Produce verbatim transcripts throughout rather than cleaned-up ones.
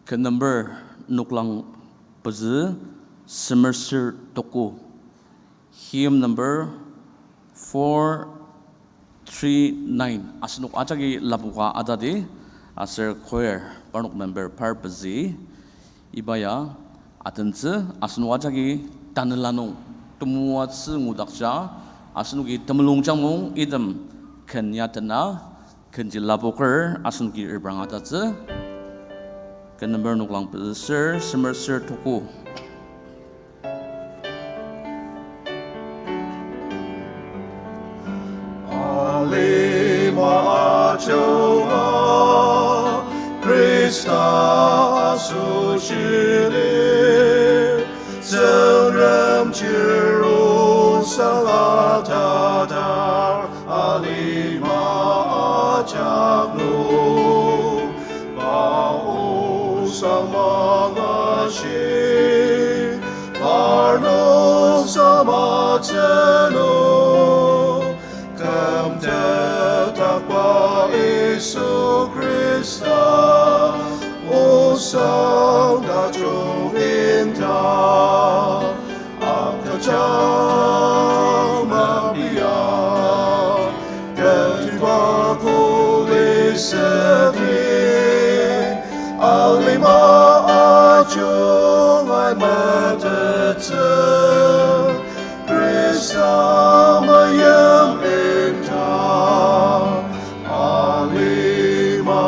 Ken number noklang pezü semer ser tuku. Hymn number four three nine. Asenok ajaki lapoka atadi, aser choir parnok member par pezü. Iba ya atentsü asenok ajaki tanela nung temoatsü ngudakja, asenoki temulungjang nung item ken ya tena, kenji lapoker asenoki repranga tatsü. Ken number noklang pezü ser semer ser tuku. Alima ajunga Khrista asoshi lir, Tsüngrem chir osang atadar alima ajak nung. Pa osang mangashi, parnok samatsü nung, küm tetakba Yisu Khrista, osang tajung inta. Akajang mapia, tetiba kuli seti, alima ajungai metettsü, Khrista mayim inta. Alima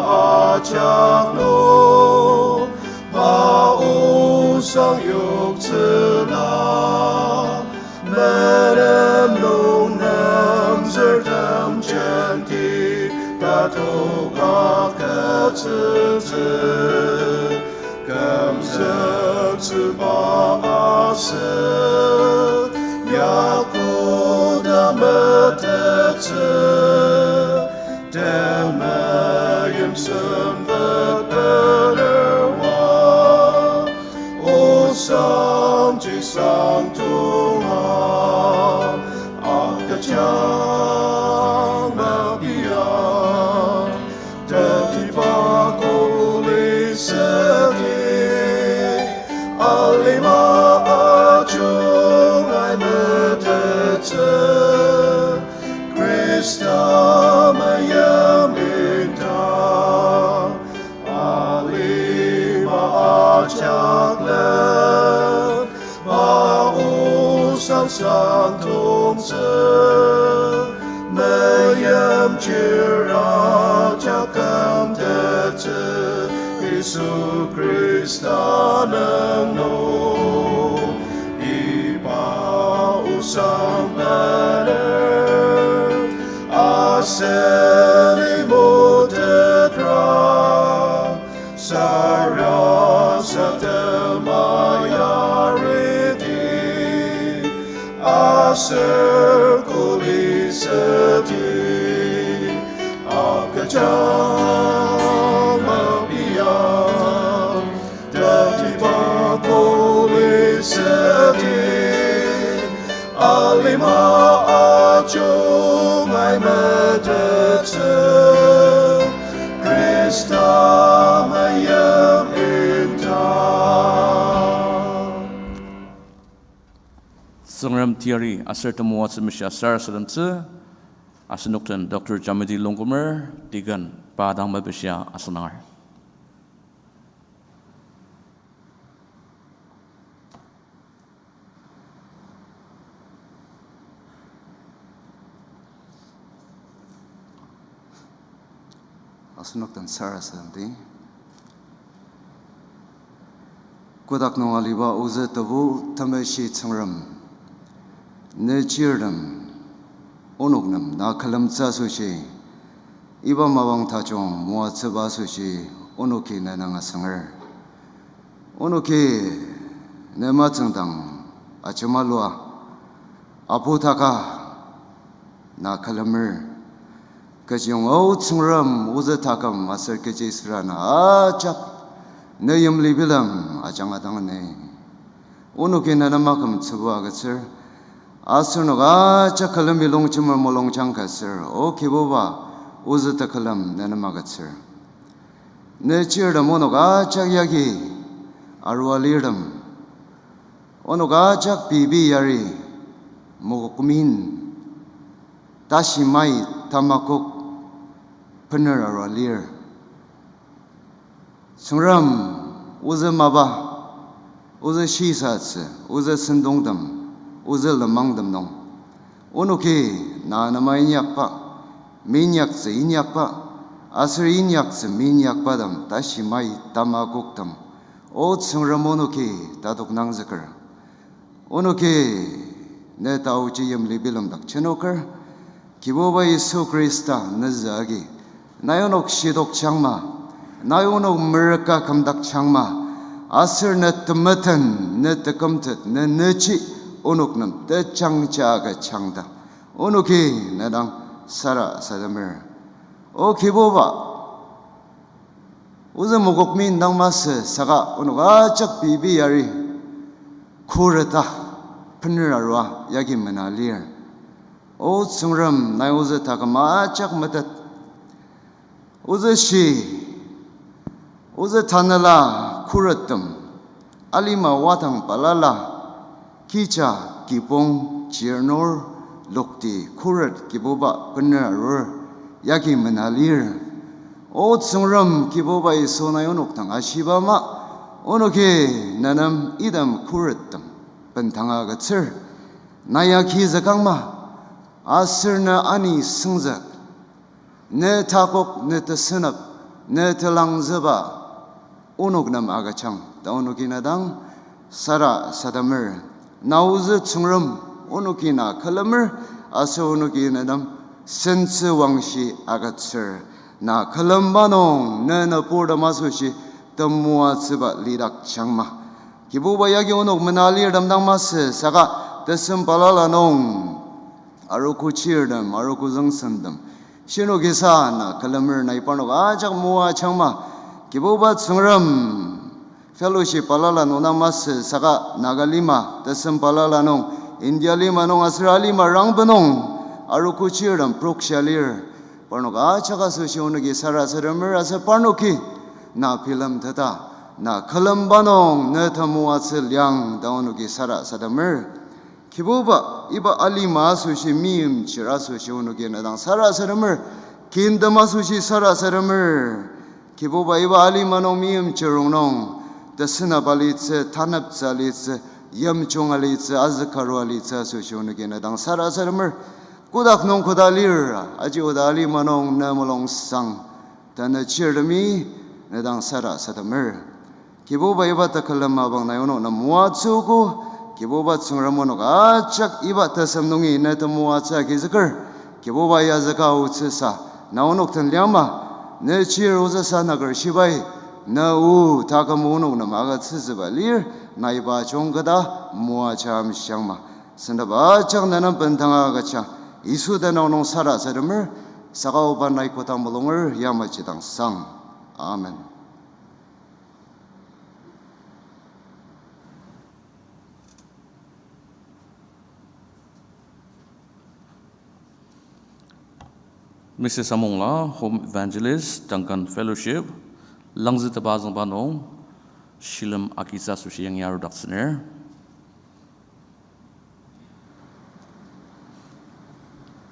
ajak nung, pa osang yoktsüla, merem nung nemzürtem jenti, tatoka ketsütsü. Kümzüktsüba asü, yakoda metettsü, temeim sempet bener wa, osangji sangtonga, akajang mapia. Tetiba kuli seti, alima ajungai metettsü, Khrista mayim inta. Alima ajak len, pa osang sangtongtsü, meimchir ajak kümtettsü, Yisu Khrista nüngnu. Iba osang bener, aseni mutetra, sarasadema yariti, aser kuli seti, akajang mapia. Tetiba kuli seti, alima ajungai metettsü, Khrista mayim inta. Tsüngrem teyari aser temoatsü meshia sarasademtsü, asenok den Doctor Jamidi Longkumer, Deacon, pa dang mepishia asüngdanger. Asenok den sarasademdi. Kotak nung aliba ozü Tebu temeshi Tsüngrem, ne chirtem onok nem na külemtsü asoshi, iba mapang tajung moatsüba asoshi onoki ne nang asünger. Onoki ne matsüngdang ajemalua, apu taka na külemer. Kechiyong O Tsüngrem, ozü taküm aser kechi süra na ajak ne yimli bilem ajanga dang ni. Onoki ne nem aküm tsübu agütsür. Aser nok ajak külemi longjemer mulungjang ka sür, O Kibuba, ozü tekülem ne nem agütsür. Ne chirtem onok ajak yagi arua lirtem, onok ajak pei pei yari mokokmin tashi mai tamakok bener arua lir. Tsüngrem, ozü mapa, ozü shisatsü, ozü sentongtem, ozü lenmangtem nung, onoki na nema inyakba, meinyaktsü inyakba, aser inyaktsü meinyakbatem tashi mai tamakoktem, O Tsüngrem, onoki tatok nangzüker. Onoki ne taoji yimli bilemdak jenoker. Kibuba Yisu Khrista, ne zü agi nai onok shidokjangma, nai onok merüka kümdakjangma, aser ne temeten, ne tekümtet, ne neji onok nem tejangja agüjang ta onoki ne dang sarasademer. O Kibuba, ozü mokokmi indang masü saka onok ajak pei pei yari khuret ta bener arua yagi mena lir. O Tsüngrem, nai ozü taküm ajak metet. Ozü shi, ozü tanela khurettem, alima wadang balala, kija, kibong, chirnur, lokti, khuret Kibuba bener arur yagi mena lir. O Tsüngrem, Kibuba Yisu, nai onok dang ashiba ama, onoki ne nem item khurettem bendanga agütsür. Na ya kizükangma, aser ne ani süngzük, ne takok, ne tesünep, ne telangzüba onok nem agüjang ta onoki ne dang sarasademer. Na ozü Tsüngrem, onoki na külemer, aser onoki ne nem sentsü wangshi agütsür. Na külemba nung ne nüburtem asoshi temoatsüba lidakjangma. Kibuba, yagi onok mena lirtem dang masü saka tesem balala nung arogochirtem, arogozüngsendem shinoki sa na külemer, nai parnok ajak moajangma. Kibuba Tsüngrem, fellowship balala nung dang masü saka Naga lima, tesem balala nung, India lima nung aser alima rangbe nung arogochirtem prokshia lir. Parnok ajak asoshi onoki sarasademer, aser parnoki na bilemteta, na külemba nung ne temoatsü liang ta onoki sarasademer. Kibuba, iba alima asoshi, meimchir asoshi onoki ne dang sarasademer. Kintem asoshi sarasademer. Kibuba, iba alima nung meimchir rongnung, tesünep alitsü, taneptsü alitsü, yimjung alitsü, azükaru alitsü asoshi onoki ne dang sarasademer. Kotak nung koda lir, aji oda alima nung ne mulungsang, tanü chirtemi ne dang sarasademer. Kibuba, iba tekülem mapang nai onok nem moatsüogo. Kibuba Tsüngrem, onok ajak iba tesem nungi ne temoatsü agizüker. Kibuba, yazüka aotsüsa na onok den liangma, ne chir ozüsa naker shibai, na o taküm onok nem agütsütsüba lir, nai iba jung kata moaja amshiangma. Sendaba ajak ne nem bendanga agüja, Yisu tenüng nung sarasademer, saka oba nai kodang mulunger yamaji dang sang. Amen. Missus Amongla, Home Evangelist, Duncan Fellowship, langzütepa azüngba nung, shilem agitsü asoshi yangi arudaktsüner.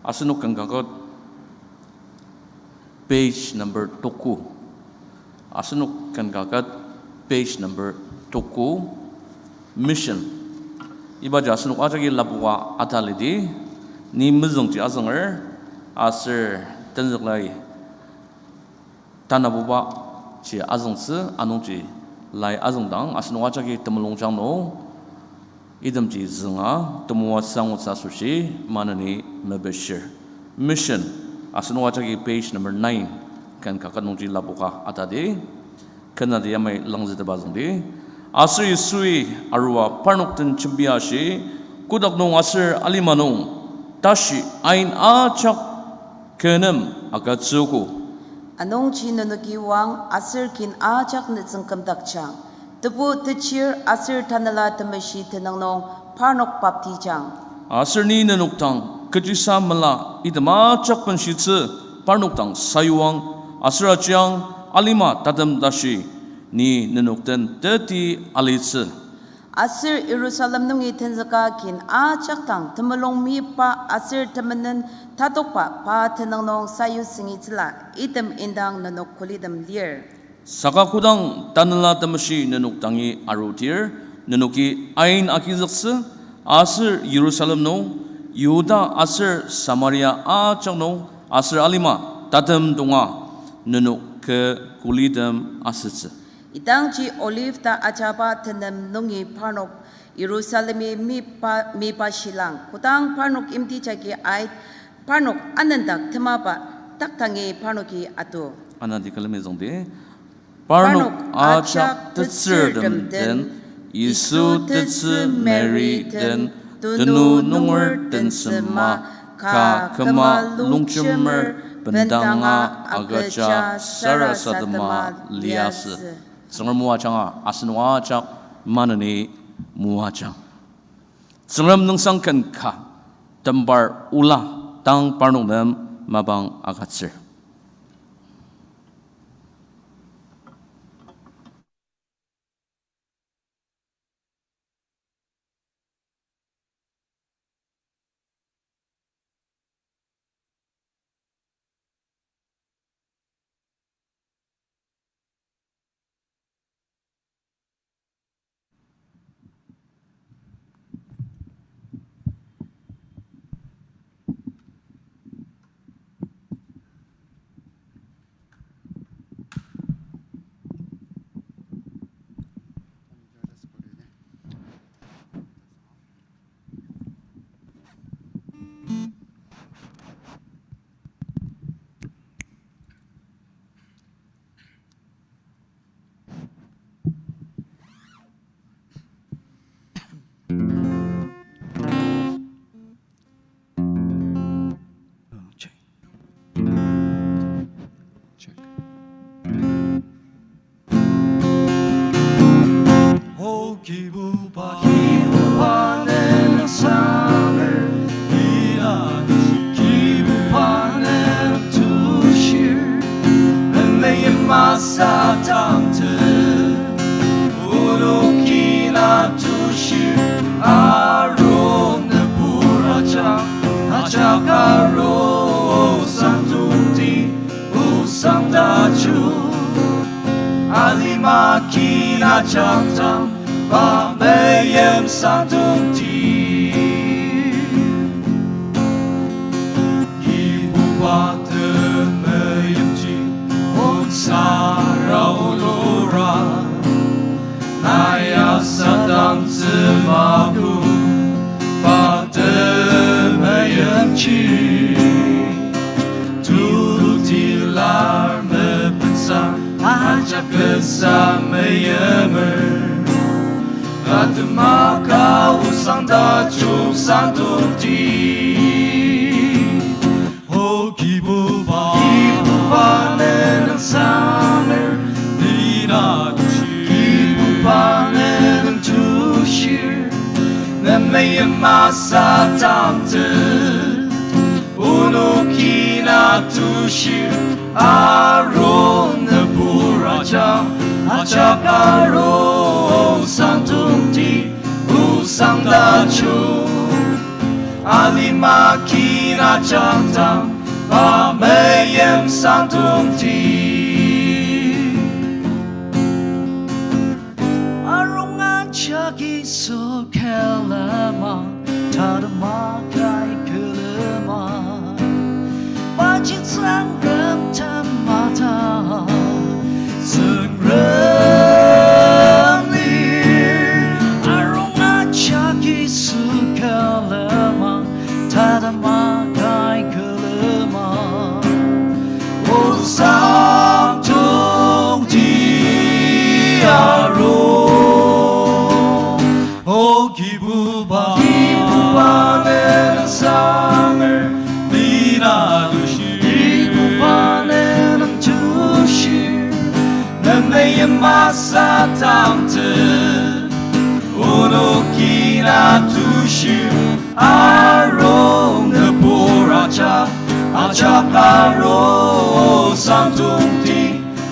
Asenok ken kaket page number tuku. Asenok ken kaket page number tuku. Mission. Ibaji asenok ajaki lapoka atalidi, ni mezüngji azünger, aser tenzüklai tanabuba ji azüngtsü, anungji lai azüngdang asenok ajaki temulungjang nung itemji zünga temoatsü angutsü asoshi maneni mepishir. Mission, asenok ajaki page number nine, ken kaket nungji lapoka atadi, kenadi yamai langzütepa züngdi. Aser Yisui arua parnok den jembia ashi, kotak nung aser alima nung, tashi ain ajak kü nem agütsüogo. Anungji nenoki oang aser kin ajak nütsüng kümdakjang. Tebu, techir aser Tanela Temeshi tenüng nung parnok baptijang. Aser ni nenok dang kechisa mela item ajak benshitsü parnok dang sayuang, aser ajiang alima tatem tashi ni nenok den teti alitsü. Aser Yirusalem nungi tenzüka kin ajak dang temulung meyipa aser temenen tatokba pa tenüng nung sayutsüngitsüla, item indang nenok kulitem lir. Saka kodang Tanela Temeshi nenok dangi arudir, nenoki ain agizüktsü, aser Yirusalem nung, Yihuda aser Samaria ajak nung, aser alima tatem tonga, nenok kü kulitem asütsü. Idangji Olive ta ajaba tenem nungi parnok Yirusalemi meyipa, meyipa shilang, kodang parnok yimti jagi ait, parnok anendak temaba taktangi parnoki atu. Anati külemi züngdi. Parnok ajak tetsürtem den, Yisu tetsü Mary den, tenu nunger tensema, ka küma longjemer bendanga agüja sarasadema liasü. Tsüngrem moajanga asenok ajak maneni moajang. Tsüngrem nüngsang ken ka tembar ola tang parnok nem mapang agütsür. Check. Check. O Kibuba, Kibuba nenüng sanger, ina Kibuba nenüng tushir, nenem masatangte, onoki na tushir, arung nübur ajak, ajak arung sangdongdi, osang tajung. Alima kin ajak dang, pa meim sangdongdi. Kibuba temeimji, onsara olura. Nai asadang tsümaku, pa temeimji. Tulu tilar mepensa, ajak kasa meimer. Atema ka osang tajung sangdongdi. O Kibuba, Kibuba nenüng sanger, ina tushir. Kibuba nenüng tushir, nenem masatangte, onoki na tushir, arung nübur ajak, ajak arung sangdongdi, osang tajung. Alima kin ajak dang, pa meim sangdongdi. Arung ajak Yisu külema, tadama kai külema. Paji Tsüngrem temata, Tsüngrem lir. Arung ajak Yisu külema, tadama kai külema. Osang tajungdi arung. O Kibuba, Kibuba nenüng sanger, ina tushir. Kibuba nenüng tushir, nenem masatangte, onoki na tushir, arung nübur ajak, ajak arung sangdongdi,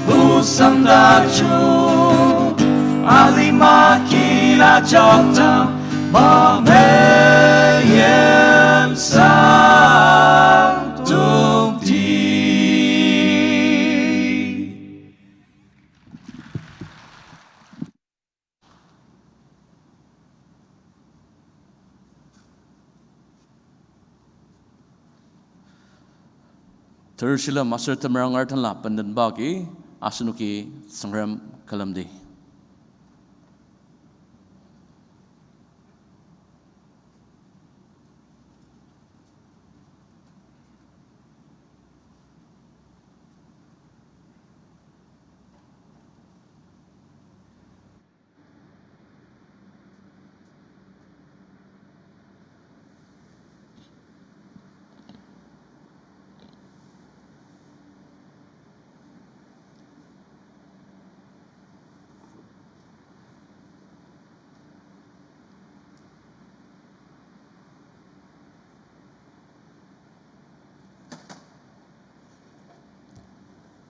Osang tajung, alima kila jata, ba meyim sa tongti. Ter shilem aser temerangar tenla bendenba agi asenoki Tsüngrem külemdi.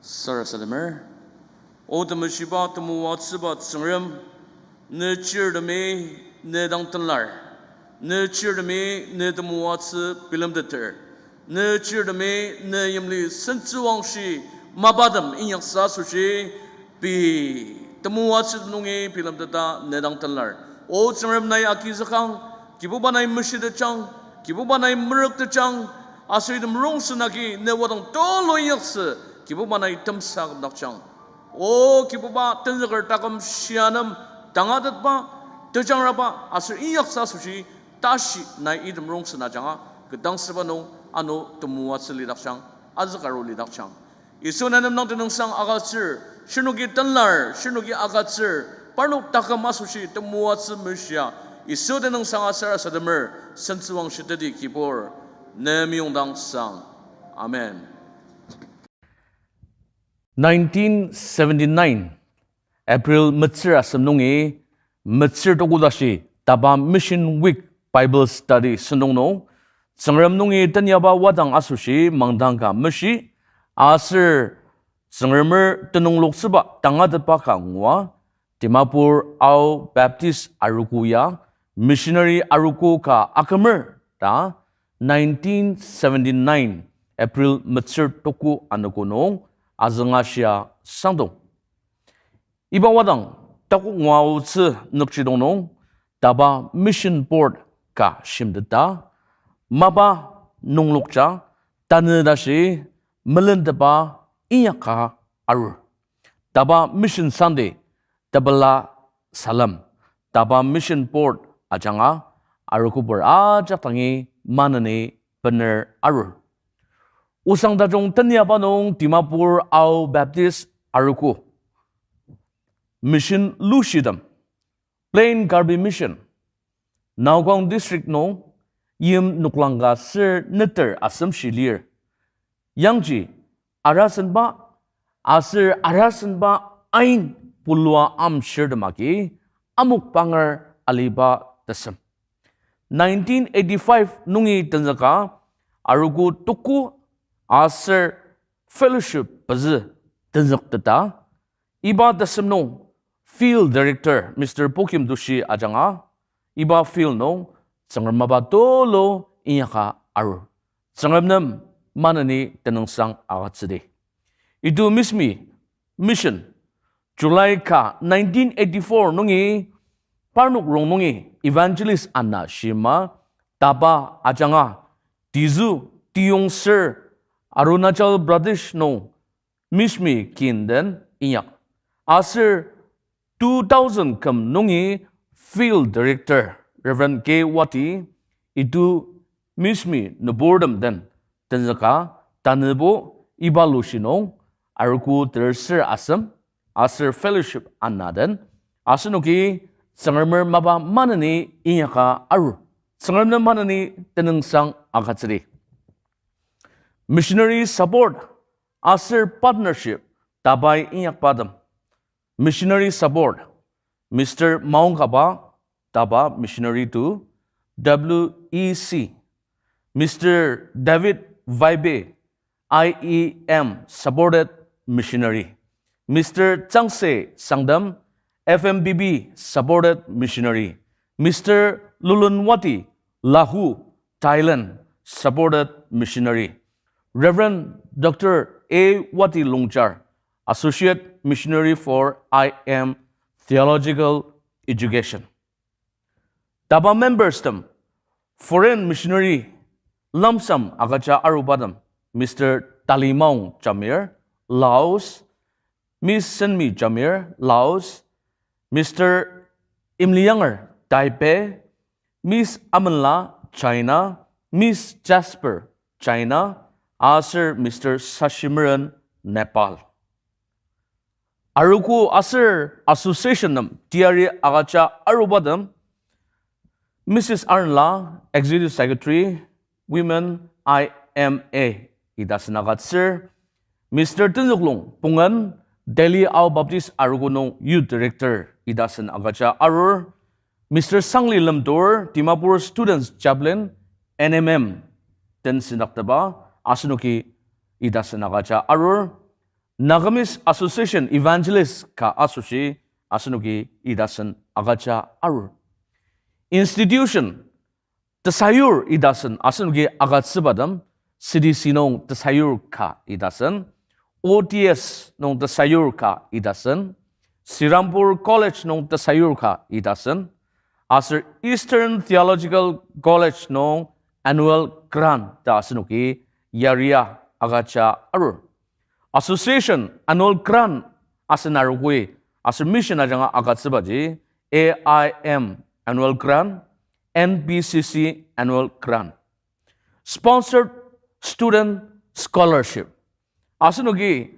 Sarasademer. O temeshiba temoatsüba Tsüngrem, ne chirtemi ne dang tenlar. Ne chirtemi ne temoatsü bilemteter. Ne chirtemi ne yimli sentsüwangshi mapatem inyaksa asoshi pei temoatsü nungi bilemteta ne dang tenlar. O Tsüngrem nai agizükang, Kibuba nai meshitetjang, Kibuba nai merüktetjang, aser item rongsen agi ne wadang tulu inyaktsü, Kibuba nai temsa kümdakjang. O Kibuba tenzüker taküm shia nem tangatetba, tejangraba, aser inyaksa asoshi tashi nai item rongsen ajanga, kü tangsüba nung ano temoatsü lidakjang, azükaru lidakjang. Yisu nai nem dang tenüngsang agütsür, shirnoki tenlar, shirnoki agütsür, parnok taküm asoshi temoatsü meshia, Yisu tenüngsang aser asademer, sentsüwangshi teti Kibur, ne meyongdang sang. Amen. Nineteen seventy-nine April metsür asem nungi metsür tuku tashi DABA Mission Week Bible Study sentong nung, Tsüngrem nungi tenyaba wadang asoshi mangdang ka meshi, aser Tsüngremer tenüng loktsüba tangatetba ka ngua, Dimapur Ao Baptist Arogo ya missionary arogo ka akümer ta nineteen seventy-nine April metsür tuku anogo nung azüngashia sangdong. Iba wadang takok ngua aotsü nükjidong nung DABA Mission Board ka shimteta, mapa nunglokja tanü tashi melentepa inyaka arur. DABA Mission Sunday, tepela salem, DABA Mission Board ajanga arogobur ajak dangi maneni bener arur. Osang tajung tenyaba nung Dimapur Ao Baptist Arogo mission lushitem, Plain Karbi Mission, Nagaon District nung yim noklang ka ser neter asemshi lir. Yangji arasenba aser arasenba ain pulua amshirtem agi amokbanger aliba tesem. Nineteen eighty-five nungi tenzüka arogo tuku aser fellowship pezü tenzükteta, iba tesem nung Field Director Mister Pokim Doshi ajanga, iba field nung Tsüngrem mapa tulu inyaka arur. Tsüngrem nem maneni tenüngsang agütsüdi. Itu Mismi Mission, July ka nineteen eighty-four nungi parnok rongnungi evangelist ana shima DABA ajanga Tizu, Tiyongsür, Arunachal Pradesh nung Mismi kin den inyak. Aser two thousand küm nungi Field Director Reverend K Wati itu Mismi nüburtem den tenzüka tanübo iba lushi nung arogo terser asem aser fellowship ana den asenoki Tsüngremer mapa maneni inyaka arur. Tsüngrem nem maneni tenüngsang agütsüdi. Missionary support aser partnership DABAi inyakbatem. Missionary support, Mister Maongkaba, DABA missionary to W E C. Mister David Vaibe, I E M supported missionary. Mister Tsangse Sangtam, F M B B supported missionary. Mister Lulunwati Lahu, Thailand, supported missionary. Reverend Doctor A Wati Longchar, Associate Missionary for I M Theological Education. Taba members tem, foreign missionary lump sum agüja arubatem, Mister Talimaung Jamir, Laos, Miss Senmi Jamir, Laos, Mister Imliyanger, Taipei, Miss Amenla, China, Miss Jasper, China, aser Mister Sashimeren, Nepal. Arogo aser association nem teyari agüja arubatem, Missus Arnla, Executive Secretary, Women I M A, ita sen agütsür. Mister Tenzüklung Pungen, Delhi Ao Baptist Arogo nung Youth Director, ita sen agüja arur. Mister Sangli Lemtur, Dimapur Students Chaplain, N M M, den sendaktepa, asenoki ita sen agüja arur. Nagamese Association Evangelist ka asoshi, asenoki ita sen agüja arur. Institution, tesayur ita sen asenoki agütsübatem, C D C nung tesayur ka ita sen, O T S nung tesayur ka ita sen, Serampore College nung tesayur ka ita sen, aser Eastern Theological College nung annual grant ta asenoki yaria agüja arur. Association annual grant asen arogoi, aser mission ajanga agütsübaji, A I M annual grant, N B C C annual grant. Sponsored student scholarship. Asenoki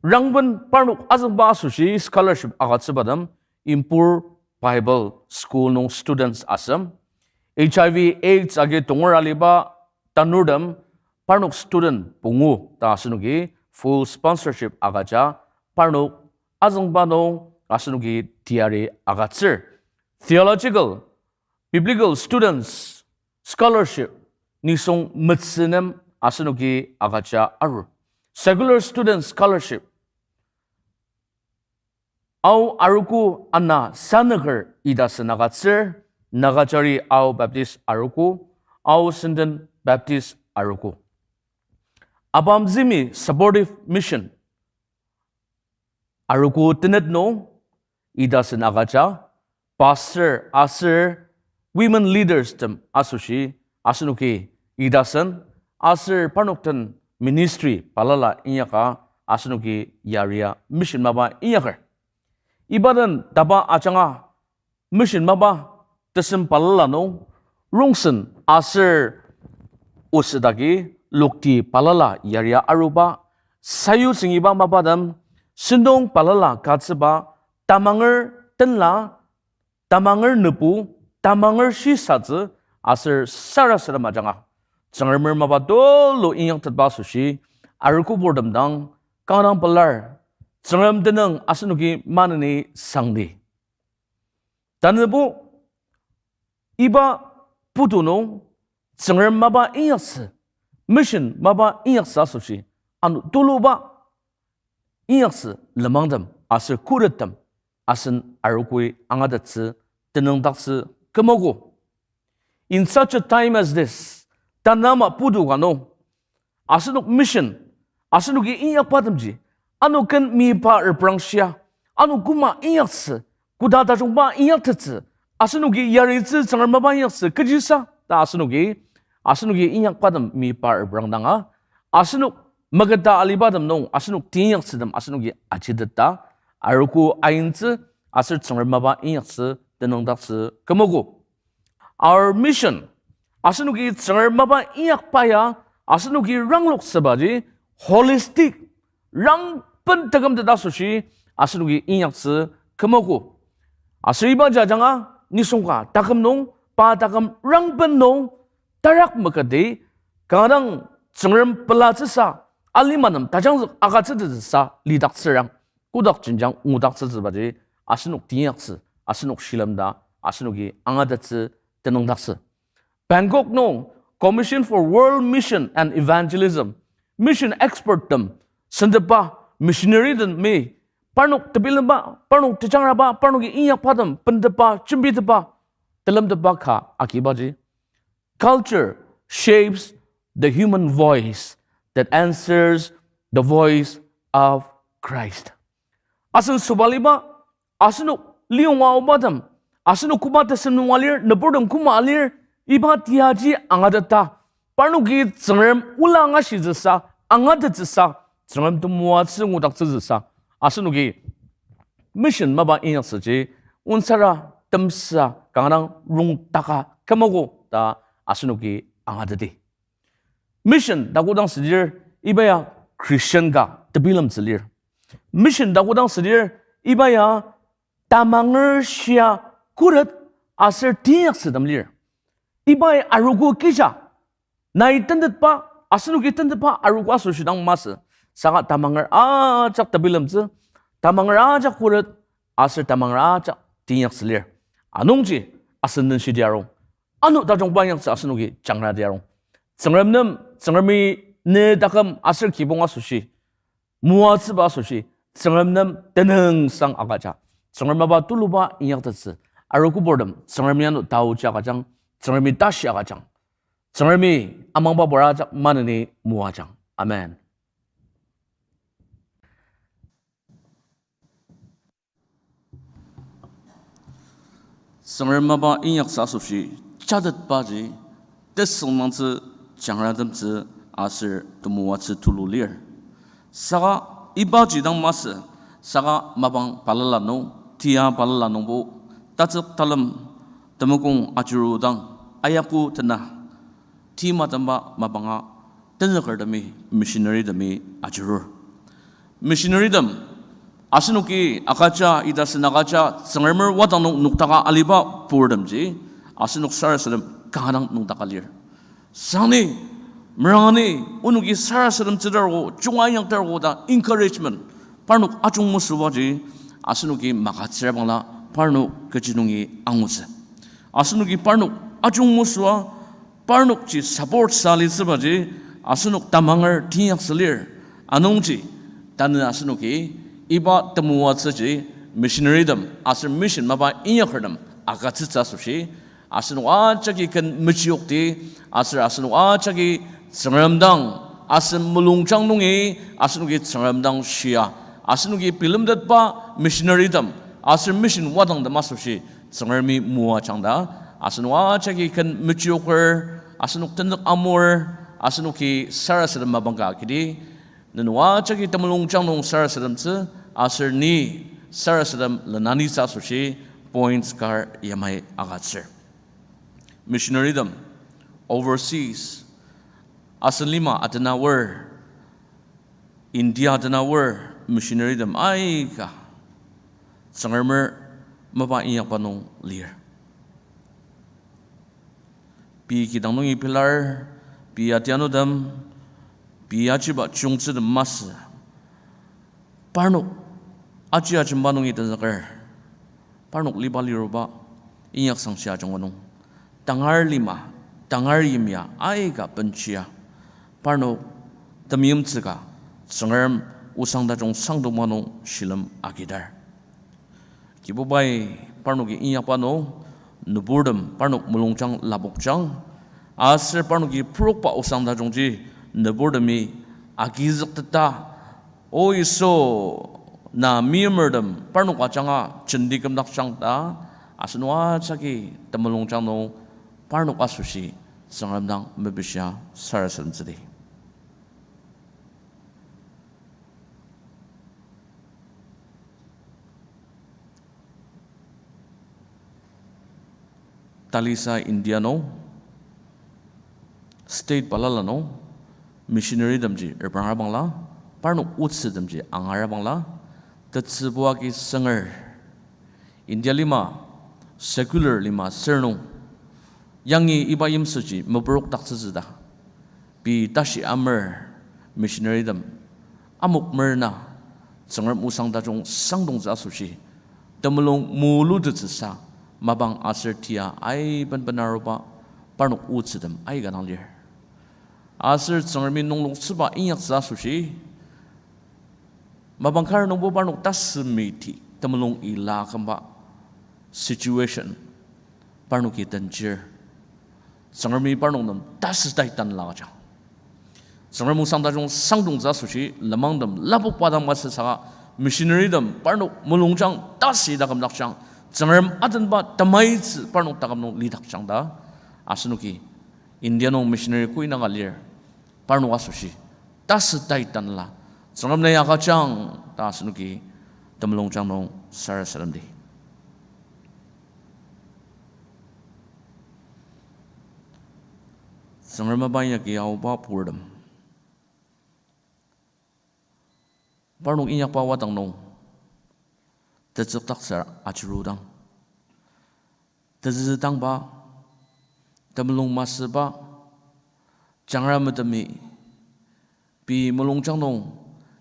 rangben parnok azüngba asoshi scholarship agütsübatem, Impur Bible School nung students asem, H I V AIDS agi tonger aliba tanurtem parnok student pungu ta asenoki full sponsorship agüja parnok azüngba nung asenoki teyari agütsür. Theological, Biblical Students Scholarship, nisung metsü nem asenoki agüja arur. Secular Students Scholarship, Ao Arogo ana sanüker ita sen agütsür, Nagachari Ao Baptist Arogo, Ao Senden Baptist Arogo. Apamzümi Supportive Mission, arogo tenet nung ita sen agüja, pastor aser women leaders tem asoshi, asenoki ita sen, aser parnok den ministry balala inyaka asenoki yaria mission mapa inyaker. Iba den taba ajanga mission mapa tesem balala nung, rongsen aser osetagi lokti balala yaria aruba, sayutsüngiba mapatem, sentong balala katsüba, tamanger tenla, tamanger nübu, tamanger shisatsü, aser sarasadem ajanga Tsüngremer mapa tulu inyaktetba asoshi, arogo purtem dang kanga dang pelar, Tsüngrem tenüng asenoki maneni sangdi. Tanübo iba putu nung Tsüngrem mapa inyaktsü, mission mapa inyaktsü asoshi, ano tuluba inyaktsü lenmangtem aser khurettem asen arogoi angatettsü tenüngdaktsü kümogo. In such a time as this, tanü ama putu ka nung, asenok mission, asenoki inyakbatemji, ano ken meyipa reprangshia, ano koma inyaktsü, koda tajungba inyaktettsü, asenoki yaritsü Tsüngrem mapa inyaktsü kechisa ta asenoki, asenoki inyakbatem meyipa reprangdanga, asenok meketa alibatem nung asenok teinyaktsütem asenoki ajiteta, arogo aintsü aser Tsüngrem mapa inyaktsü tenüngdaktsü kümogo. Our mission, asenoki Tsüngrem mapa inyakba ya, asenoki rangloktsübaji holistic, rangben tekümtet asoshi asenoki inyaktsü kümogo. Aser iba jajanga nisung ka taküm nung, pa taküm rangben nung, tarak meketi, kanga dang Tsüngrem pelatsüsa, alima nem tajangzük agütsütettsüsa lidaktsürang, kodak jenjang ngudaktsütsübaji asenok teinyaktsü, asenok shilem ta asenoki angatettsü tenüngdaktsü. Bangkok nung Commission for World Mission and Evangelism, mission expert tem sentepba Missionary temi parnok tebilemba, parnok tejangraba, parnoki inyakbatem bendeba, jembiteba, telemteba ka agibaji. Culture shapes the human voice that answers the voice of Christ. Asen sobaliba, asenok liyonga aobatem, asenok koba tesem nunga lir, nüburtem koma alir, iba tiaji angateta, parnoki Tsüngrem ola angashitsüsa, angatettsüsa, Tsüngrem temoatsü ngudaktsütsüsa, asenoki mission mapa inyaktsüji, onsara temsa kanga dang rongtaka kümogo ta asenoki angateti. Mission ta kodang südir, iba ya Christian ka tebilemtsü lir. Mission ta kodang südir, iba ya tamanger shia khuret aser teinyaktsütem lir. Iba ya arogo kija, nai tentetba, asenoki tentetba arogo asoshi dang masü. Saka tamanger ajak tebilemtsü, tamanger ajak khuret, aser tamanger ajak teinyaktsü lir. Anungji asen den shidi arung. Ano tajungba inyaktsü asenoki jangra di arung. Tsüngrem nem, Tsüngremi ne taküm aser kibong asoshi, moatsüba asoshi, Tsüngrem nem tenüngsang agüja. Tsüngrem mapa tuluba inyaktettsü. Arogo purtem, Tsüngremi ano taoji agüjang, Tsüngremi tashi agüjang. Tsüngremi amangba pur ajak maneni moajang. Amen. Tsüngrem mapa inyaktsü asoshi jatetbaji tesüngmangtsü, jangratemtsü aser temoatsü tulu lir. Saka ibaji dang masü, saka mapang balala nung, tia balala nungbo, tatsük talem temokong ajuru dang, ayaku tena, ti matemba mapanga, tenzükertemi, missionary temi ajurur. Missionary tem, asenoki agüja, ita sen agüja, Tsüngremer wadang nung nokdaka aliba purtemji, asenok sarasadem kanga dang nokdaka lir. Sangni, merangani, onoki sarasadem tsütarogo, junga inyaktarogo ta encouragement, parnok ajungmesübaji, asenoki magütsüra bangla, parnok kechi nungi angutsü. Asenoki parnok ajungmesüa, parnokji support sa litsübaji, asenok tamanger teinyaktsü lir. Anungji, tanü asenoki, iba temoatsüji, missionary tem, aser mission mapa inyakertem, agütsütsü asoshi, asenok ajaki ken mechiyokti, aser asenok ajaki Tsüngrem dang, asen mulungjang nungi, asenoki Tsüngrem dang shia, asenoki bilemtetba missionary tem, aser mission wadang tem asoshi, Tsüngremi moajang ta, asenok ajaki ken mechiyoker, asenok tenzük amur, asenoki sarasadem mapang ka agidi, nenok ajaki temulungjang nung sarasademtsü, aser ni sarasadem lenanitsü asoshi points kar yamai agütsür. Missionary tem, overseas, asen lima atena aor, India atena aor missionary tem aika Tsüngremer mapa inyakba nung lir. Pei kidang nungi pelar, pei atianutem, pei achiba chiyungtsütem masü. Parnok aji ajemba nungi tenzüker. Parnok liba liruba inyaksangshi ajunga nung, tangar lima, tangar yimya aika benshia, parnok temeimtsüka Tsüngrem osang tajung sangdongba nung shilem agidar. Kibubai parnoki inyakba nung, nüburtem parnok mulungjang lapokjang, aser parnoki purokba osang tajungji nüburtemi agizükteta, O Yisu, na meimertem parnok ajanga jenti kümdakjang ta, asenok ajaki temulungjang nung parnok asoshi Tsüngrem dang mepishia sarasademtsüdi. Talisa India nung, state balala nung, missionary temji repranga bangla, parnok otsütemji angara bangla, tetsübu agi sünger. India lima, secular lima sür nung, yangi iba yimsüji mepurokdaktsütsü ta. Pei tashi amer missionary tem amok merna Tsüngrem osang tajung sangdongtsü asoshi temulung mulutettsüsa mapang aser tia aiben benaruba parnok otsütem aika dang lir. Aser Tsüngremi nungloktsüba inyaktsü asoshi Mapang kar nungbo parnok tasü miti temulung ila kümba situation parnoki tenjir. Tsüngremi parnok nem tasü tai tanela agüjang. Tsüngrem osang tajung sangdongtsü asoshi lenmangtem lapokba dang masü saka missionary tem parnok mulungjang tasü ita kümdakjang. Tsüngrem atenba temaitsü parnok taküm nung lidakjang ta asenoki India nung missionary koinaka lir, parnok asoshi tasü tai tanela Tsüngrem nai agüjang ta asenoki temulungjang nung sarasademdi. Tsüngrem mapa inyaki aoba purtem, parnok inyakba wadang nung tetsükdaktsür ajurudang, tezüdangba, temulung masüba, jangra metemi, pei mulungjang nung,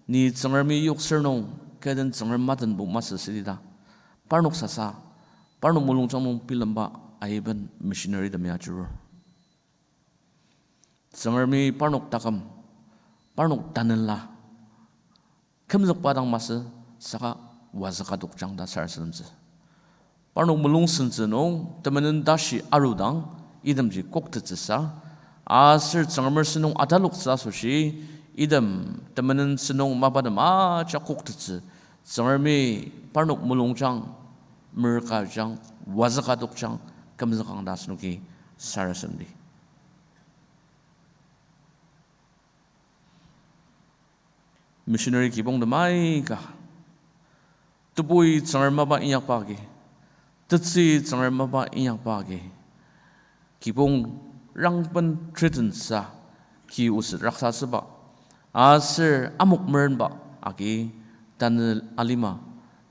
ni Tsüngremi yoksür nung, kü den Tsüngrem matenbo masü südi ta, parnok sasa, parnok mulungjang nung bilemba aiben missionary temi ajurur. Tsüngremi parnok taküm, parnok tanela kümzükba dang masü saka wazüka tokjang ta sarasademtsü. Parnok mulung sentsü nung temenen tashi arudang, itemji koktettsüsa, aser Tsüngremer sentong ataloktsü asoshi, item temenen sentong mapatem ajak koktettsü, Tsüngremi parnok mulungjang, merkajang, wazüka tokjang, kümzükang ta asenoki sarasademdi. Missionary kibongtem aika, tebui Tsüngrem mapa inyakba agi, tetsü Tsüngrem mapa inyakba agi, kibong rangben threaten sa, ki oset raksatsüba, aser amok merenba agi, tanü alima,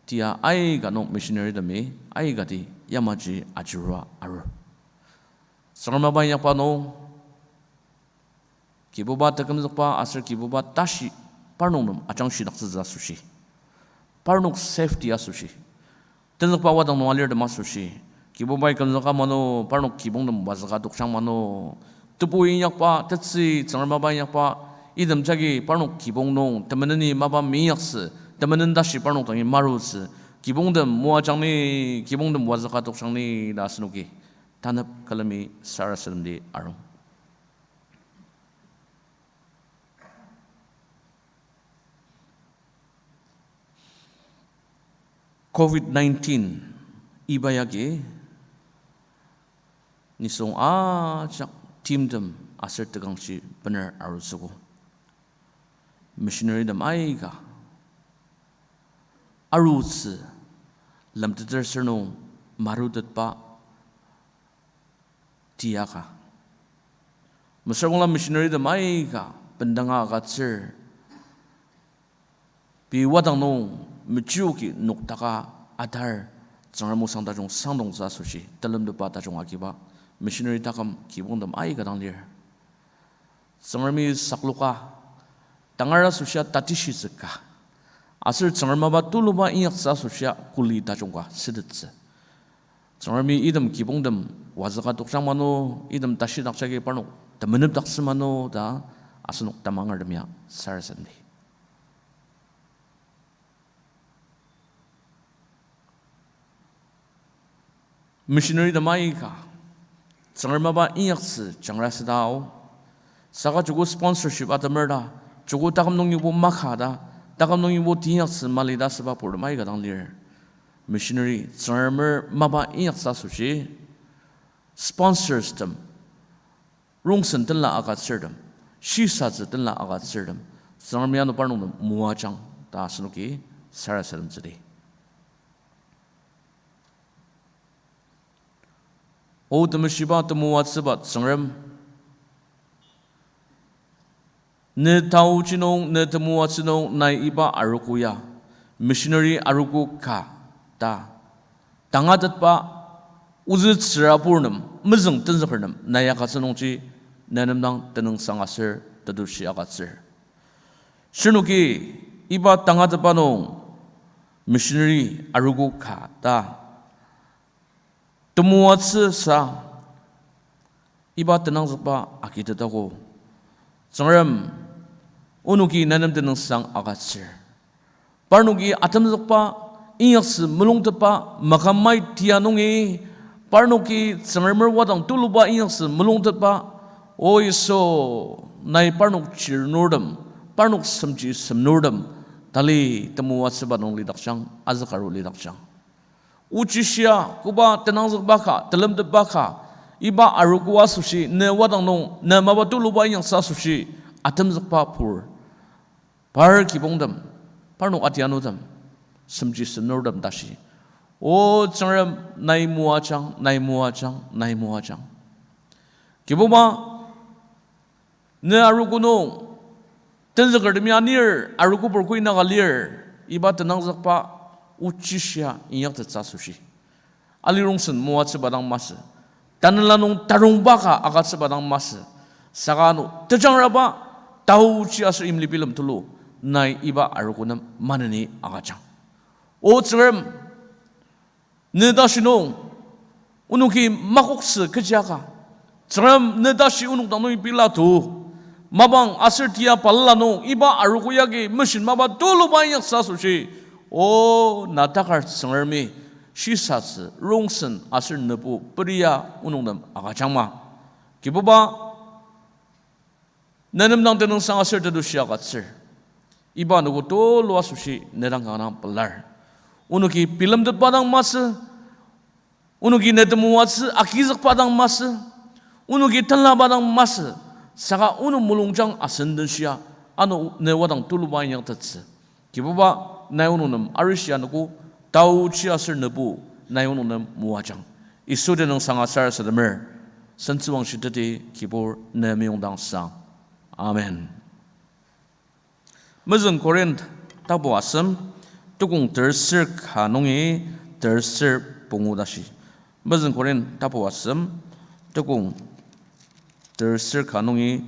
tia aika nung missionary temi aikati yamaji ajurua arur. Tsüngrem mapa inyakba nung, Kibuba tekümzükba aser Kibuba tashi parnok nem ajangshidaktsütsü asoshi, parnok safety asoshi, tenzükba wadang nung alirtem asoshi, Kibubai kümzüka mano, parnok kibong nem wazüka tokjang mano. Tebu inyakba, tetsü Tsüngrem mapa inyakba, item jagi parnok kibong nung temeneni mapa meinyaktsü, temenen tashi parnok dangi marutsü, kibongtem moajang ni, kibongtem wazüka tokjang ni ta asenoki tanep külemi sarasademdi arung. Covid nineteen iba yagi nisung ajak timtem aser tekangshi bener arutsüogo. Missionary tem aika arutsü, lemteter sür nung marutetba tiaka. Mesüra bangla missionary tem aika bendanga agütsür, pei wadang nung mechioki noktaka atar, Tsüngrem osang tajung sangdongtsü asoshi telemtetba tajung agiba missionary taküm kibongtem aika dang lir. Tsüngremi sakloka, tangar asoshia tatishitsüka, aser Tsüngrem mapa tuluba inyaktsü asoshia kuli tajung ka sütettsü. Tsüngremi item kibongtem wazüka tokjang mano, item tashidak jagi parnok temenepdaktsü mano ta asenok tamangertem ya sarasademdi. Missionary tem aika Tsüngrem mapa inyaktsü jangra südao. Saka joko sponsorship atemer ta, joko taküm nungibo maka ta, taküm nungibo teinyaktsü mali ta süba purtem aika dang lir. Missionary Tsüngremer mapa inyaktsü asoshi, sponsors tem, rongsen tenla agütsürtem, shisatsü tenla agütsürtem, Tsüngremi ano parnok nem moajang ta asenoki sarasademtsüdi. O temeshiba temoatsüba Tsüngrem, ne taoji nung, ne temoatsü nung nai iba arogo ya, missionary arogo ka ta tangatetba ozü tsürabur nem, mezüng tenzüker nem nai agütsü nungji ne nem dang tenüngsang aser tetushi agütsür. Shirnoki iba tangatetba nung missionary arogo ka ta temoatsü sa iba tenangzükba agitetago. Tsüngrem, onoki ne nem tenüngsang agütsür. parnoki atemzükba, inyaksü mulungtetba, makamai tia nungi, parnoki Tsüngremer wadang tuluba inyaksü mulungtetba, O Yisu, nai parnok chirnurtem, parnok semji semnurtem, tali temoatsüba nung lidakjang, azükaru lidakjang. Ochishia, koba tenangzükba ka, telemtetba ka, iba arogo asoshi, ne wadang nung, ne mapa tuluba inyaktsü asoshi, atemzükba pur. Par kibongtem, parnok atianutem, semji semnurtem tashi. O Tsüngrem, nai moajang, nai moajang, nai moajang. Kibuba, ne arogo nung, tenzükertemi anir, arogobur kuinaka lir, iba tenangzükba ochishia inyaktettsü asoshi. Alirongsen moatsüba dang masü. Tanela nung tarongba ka agütsüba dang masü. Saka ano tejangraba taochi aser imli bilem tulu, nai iba arogo nem maneni agüjang. O Tsüngrem, ne tashi nung, onoki makoktsü kechi aka. Tsüngrem, ne tashi onok dang nungi pela to. Mapang aser tia balala nung, iba arogo yagi mission mapa tuluba inyaktsü asoshi. O na takar Tsüngremi, shisatsü, rongsen aser nübu peria onok nem agüjangma. Kibuba, ne nem dang tenüngsang aser tetushi agütsür. Iba anogo tulu asoshi ne dang kanga pelar. Onoki bilemtetba dang masü, onoki ne temoatsü agizükba dang masü, onoki tenlaba dang masü, saka onok mulungjang asen den shia, ano ne wadang tuluba inyaktettsü. Kibuba, nai onok nem arishi anogo, taochi aser nübu, nai onok nem moajang. Yisu tenüngsang aser sarasademer, sentsüwangshi teti kibur ne meyongdang sang. Amen. Mezüng Korinth tapu asem, tukong terser ka nungi terser pungu tashi. Mezüng Korinth tapu asem, tukong terser ka nungi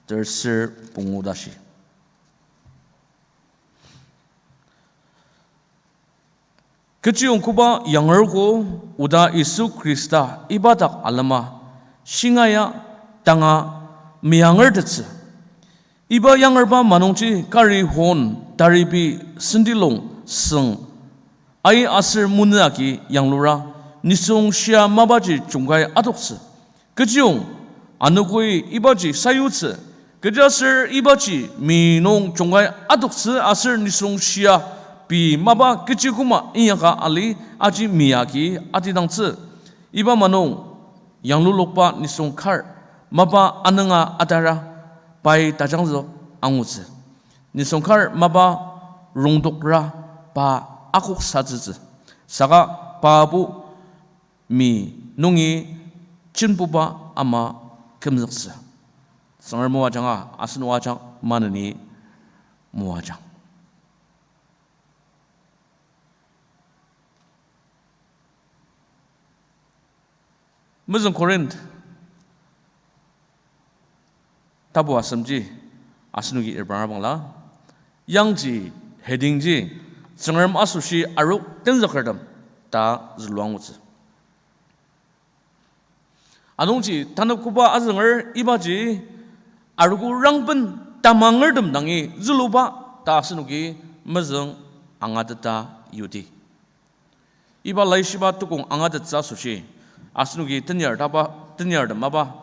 terser pungu tashi. Kechiyong koba yangerko oda Yisu Khrista iba dak alema shingaia tanga meyangertettsü. Iba yangerba manungji kari hon taribi sentilong süng ai aser munü agi yanglura nisung shia mapaji jungkai adoktsü. Kechiyong, anogoi ibaji sayutsü, kechiaser ibaji mi nung jungkai adoktsü aser nisung shia pei mapa kechi koma inyaka ali aji mi agi atidangtsü. Iba manung, yanglulokba nisung kar mapa anünga atara pai tajangzük angutsü. Nisung kar mapa rongdokra pa akoksatsütsü. Saka pabo mi nungi jenbuba ama kümzüktsü. Tsüngrem moajanga, asen moajang, maneni moajang. Mezüng Korinth tapu asemji asenoki irbang abangla, yangji headingji Tsüngrem asoshi arok tenzükertem ta zülua angutsü. Anungji tanü koba azünger ibaji arogo rangben tamangertem dangi züluba ta asenoki mezüng angateta yudi. Iba laishiba tukong angatettsü asoshi asenoki tenyar taba, tenyartem mapa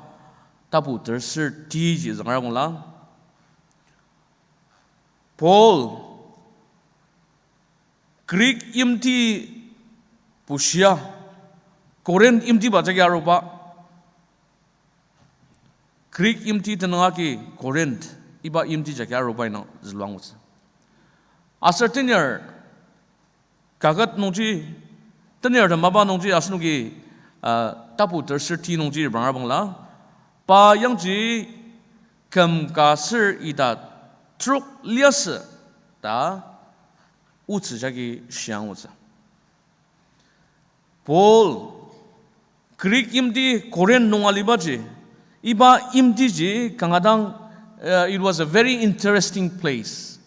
tapu terser tiji zünger angula. Paul Greek yimti bushia, Korinth yimtiba jagi aruba, Greek yimti tenüng agi Korinth iba yimti jagi aruba indang zülua angutsü. Aser tenyar kaket nungji, tenyartem mapa nungji asenoki, ah, tapu terser ti nungji irbang abangla, pa yangji küm ka ser ita trok liasü ta otsü jagi shia angutsü. Paul, Greek yimti Korinth nung alibaji, iba yimtiji kanga dang, uh, it was a very interesting place.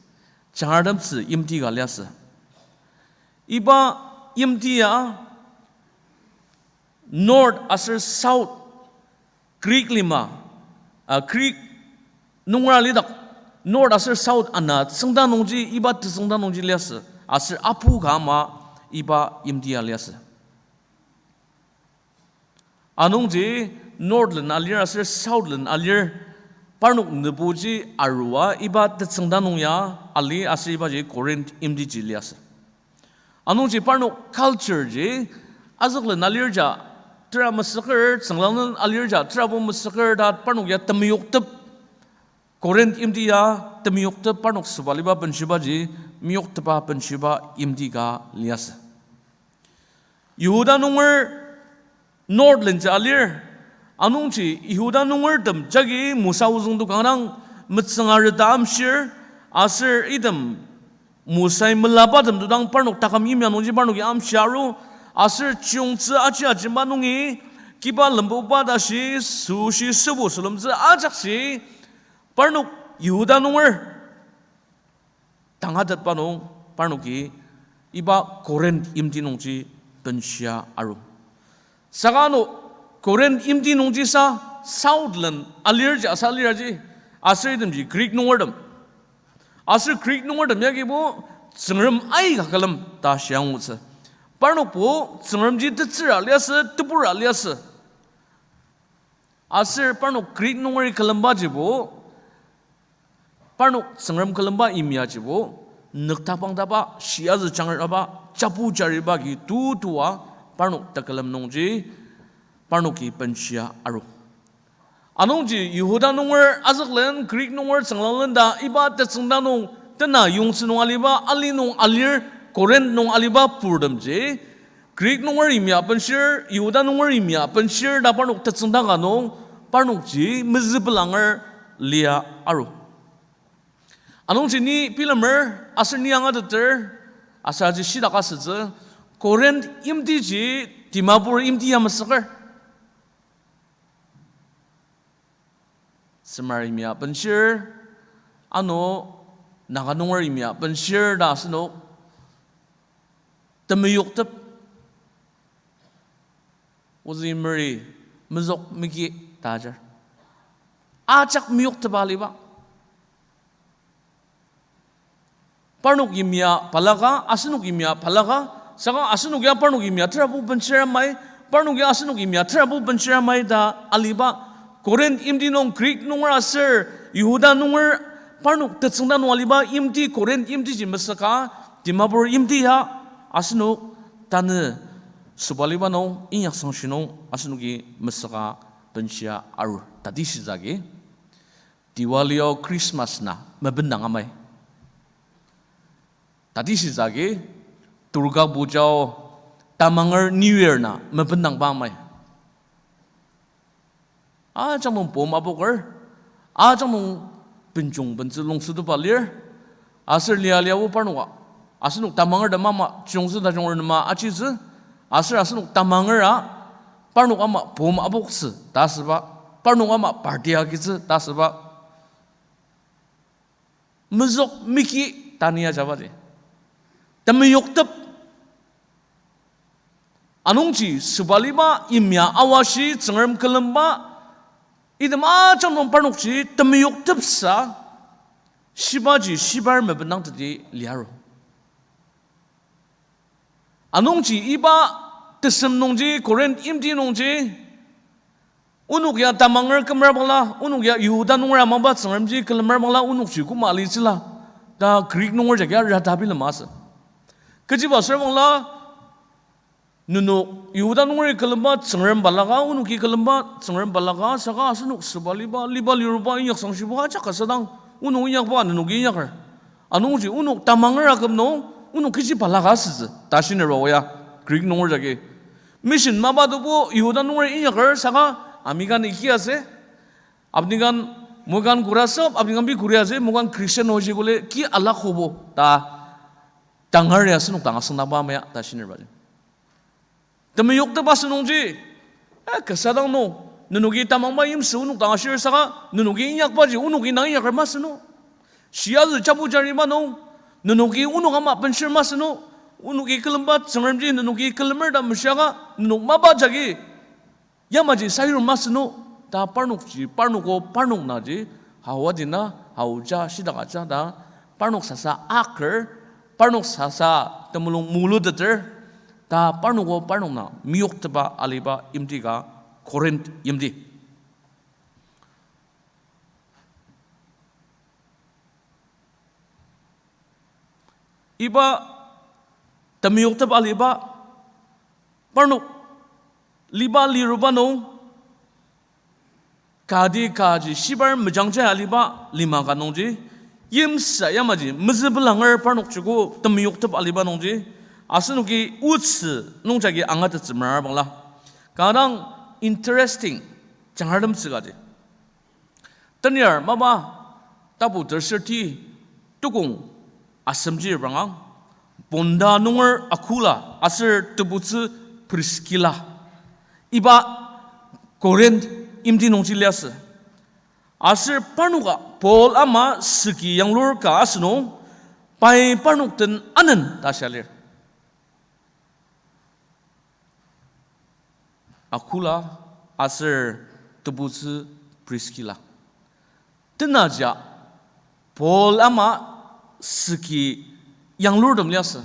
Jangartemtsü yimti ka liasü. Iba yimti ya North aser South Greek lima, uh, Greek nungra lidak North aser South ana tsüngda nungji, iba tetsüngda nungji liasü. Aser apu ka ama iba yimti ya liasü. Anungji North len alir aser South len alir parnok nübuji arua iba tetsüngda nung ya ali aser ibaji Corinth yimtiji liasü. Anungji parnok culture ji azük len alir ja tera mesüker, tsünglanglen alir ja terabo mesüker ta parnok ya temeyoktep, Corinth yimti ya temeyoktep parnok sobaliba benshibaji meyoktepa benshiba yimti ka liasü. Yihuda nunger North lenji alir, anungji Yihuda nungertem jagi Mosa ozüngto kanga dang metsünga reta amshir, aser item Mosai melabatem to dang parnok taküm yimya nungji parnoki amshia aru, aser chiyungtsü aji ajemba nungi, kiba lembuba tashi, süshi sübu sülemtsü ajakji, parnok Yihuda nunger tangatetba nung parnoki iba Corinth yimti nungji benshia aru. Saka ano Corinth yimti nungji sa South len alirji asa aliraji, aser itemji Greek nungertem. Aser Greek nungertem yagibo Tsüngrem aika külem ta shia angutsü. Parnokbo Tsüngremji tetsüra liasü, tebura liasü. Aser parnok Greek nungeri külembajibo, parnok Tsüngrem külemba yimyajibo, nüktapangtaba, shiazü jangraba, jabu jariba ki tutua, parnok tekülem nungji, parnoki benshia aru. Anungji Yihuda nunger azüklen, Greek nunger tsünglanglen ta iba tetsüngda nung tena yongtsü nung aliba, ali nung alir, Corinth nung aliba purtemji, Greek nunger yimya benshir, Yihuda nunger yimya benshir ta parnok tetsüngda ka nung, parnokji mezüpelanger lia aru. Anungji ni bilemer, aser ni angateter, aser aji shidak asütsü, Corinth yimtiji Dimapur yimti ya mesüker. Semar yimya benshir, ano Naga nunger yimya benshir ta asenok temeyoktep, ozü meri mezük meki ta ajar. Ajak meyoktepa aliba. Parnok yimya balaka, asenok yimya balaka, saka asenok ya parnok yimya terabo benshir amai, parnok ya asenok yimya terabo benshir amai ta aliba. Corinth yimti nung Greek nunger aser Yihuda nunger parnok tetsüngda nung aliba yimti Corinth yimtiji mesüka, Dimapur yimti ya asenok tanü sobaliba nung, inyaksangshi nung asenoki mesüka benshia arur. Tatishitsü agi Diwali-o Christmas na mebendang amai. Tatishitsü agi Durga Puja-o tamanger New Year na mebendangba amai. Ajak nung pom apoker, ajak nung benjung bentsü longsetuba lir, aser lia liabo parnoka, asenok tamangertem ama chiyongtsü tajung renema ajitsü, aser asenok tamangera parnok ama pom apoktsü ta asüba, parnok ama party agitsü ta asüba. Mezük meki ta ni ajabaji temeyoktep. Anungji sobaliba yimya awashi Tsüngrem külemba, item ajak nung parnokji temeyoktepsa shibaji shibar mebendang teti liaru. Anungji iba tesem nungji, Corinth yimti nungji, onok ya tamanger kümer bangla, onok ya Yihuda nunger amangba Tsüngremji külemer bangla, onokji koma alitsüla ta Greek nunger jagi rata bilema asü. Kechiba asür bangla, nenok Yihuda nungeri külemba Tsüngrem balaka, onoki külemba Tsüngrem balaka, saka asenok sobaliba, liba liruba, inyak sangshiba ajak kasa dang, onok inyakba nenoki inyaker. Anungji onok tamanger aküm nung, onok kechi balaka asütsü ta shinerba oya, Greek nunger jagi. Mission mapa tobo Yihuda nunger inyaker, saka Amikan iki ase, apnikhan moikhan kuri ase, apnikhan bi kuri ase, moikhan Christian hoji kole ki alak hobo ta tangar ya asenok dang asüngdangba maya ta shinerbaji. Temeyoktep asü nungji, eh, kasa dang nung, nenoki tamangba yimsü onok dang ashir saka, nenoki inyakbaji onoki nang inyaker masü nung. Shiazü chapu jari ma nung, nenoki onok ama benshir masü nung, onoki külemba Tsüngremji nenoki külemer ta meshiaka, nenok mapa jagi yamaji sayur masü nung, ta parnokji, parnoko, parnok naji, Aodina, aoja, shidak aja ta, parnok sasa aker, parnok sasa temulung muluteter, ta parnoko parnok na meyoktepa aliba yimti ka Corinth yimti. Iba temeyoktepa aliba, parnok liba liruba nung, kati kaji shibar mejangja aliba lima ka nungji, yimsa yamaji mezübelanger parnok joko temeyoktepa aliba nungji, asenoki otsü nungjagi angatettsü merabangla. Kanga dang interesting, jangratemtsü kaji. Tenyar mapa tapu terserti tukong asemji repranga, bonda nunger Akula aser tebutsü Priskila, iba Corinth yimti nungji liasü. Aser parnoka Paul ama süki yanglur ka asünung, pai parnok den anen ta shia lir. Akula aser tebutsü Priskila. Tenajia Paul ama süki yanglurtem liasü.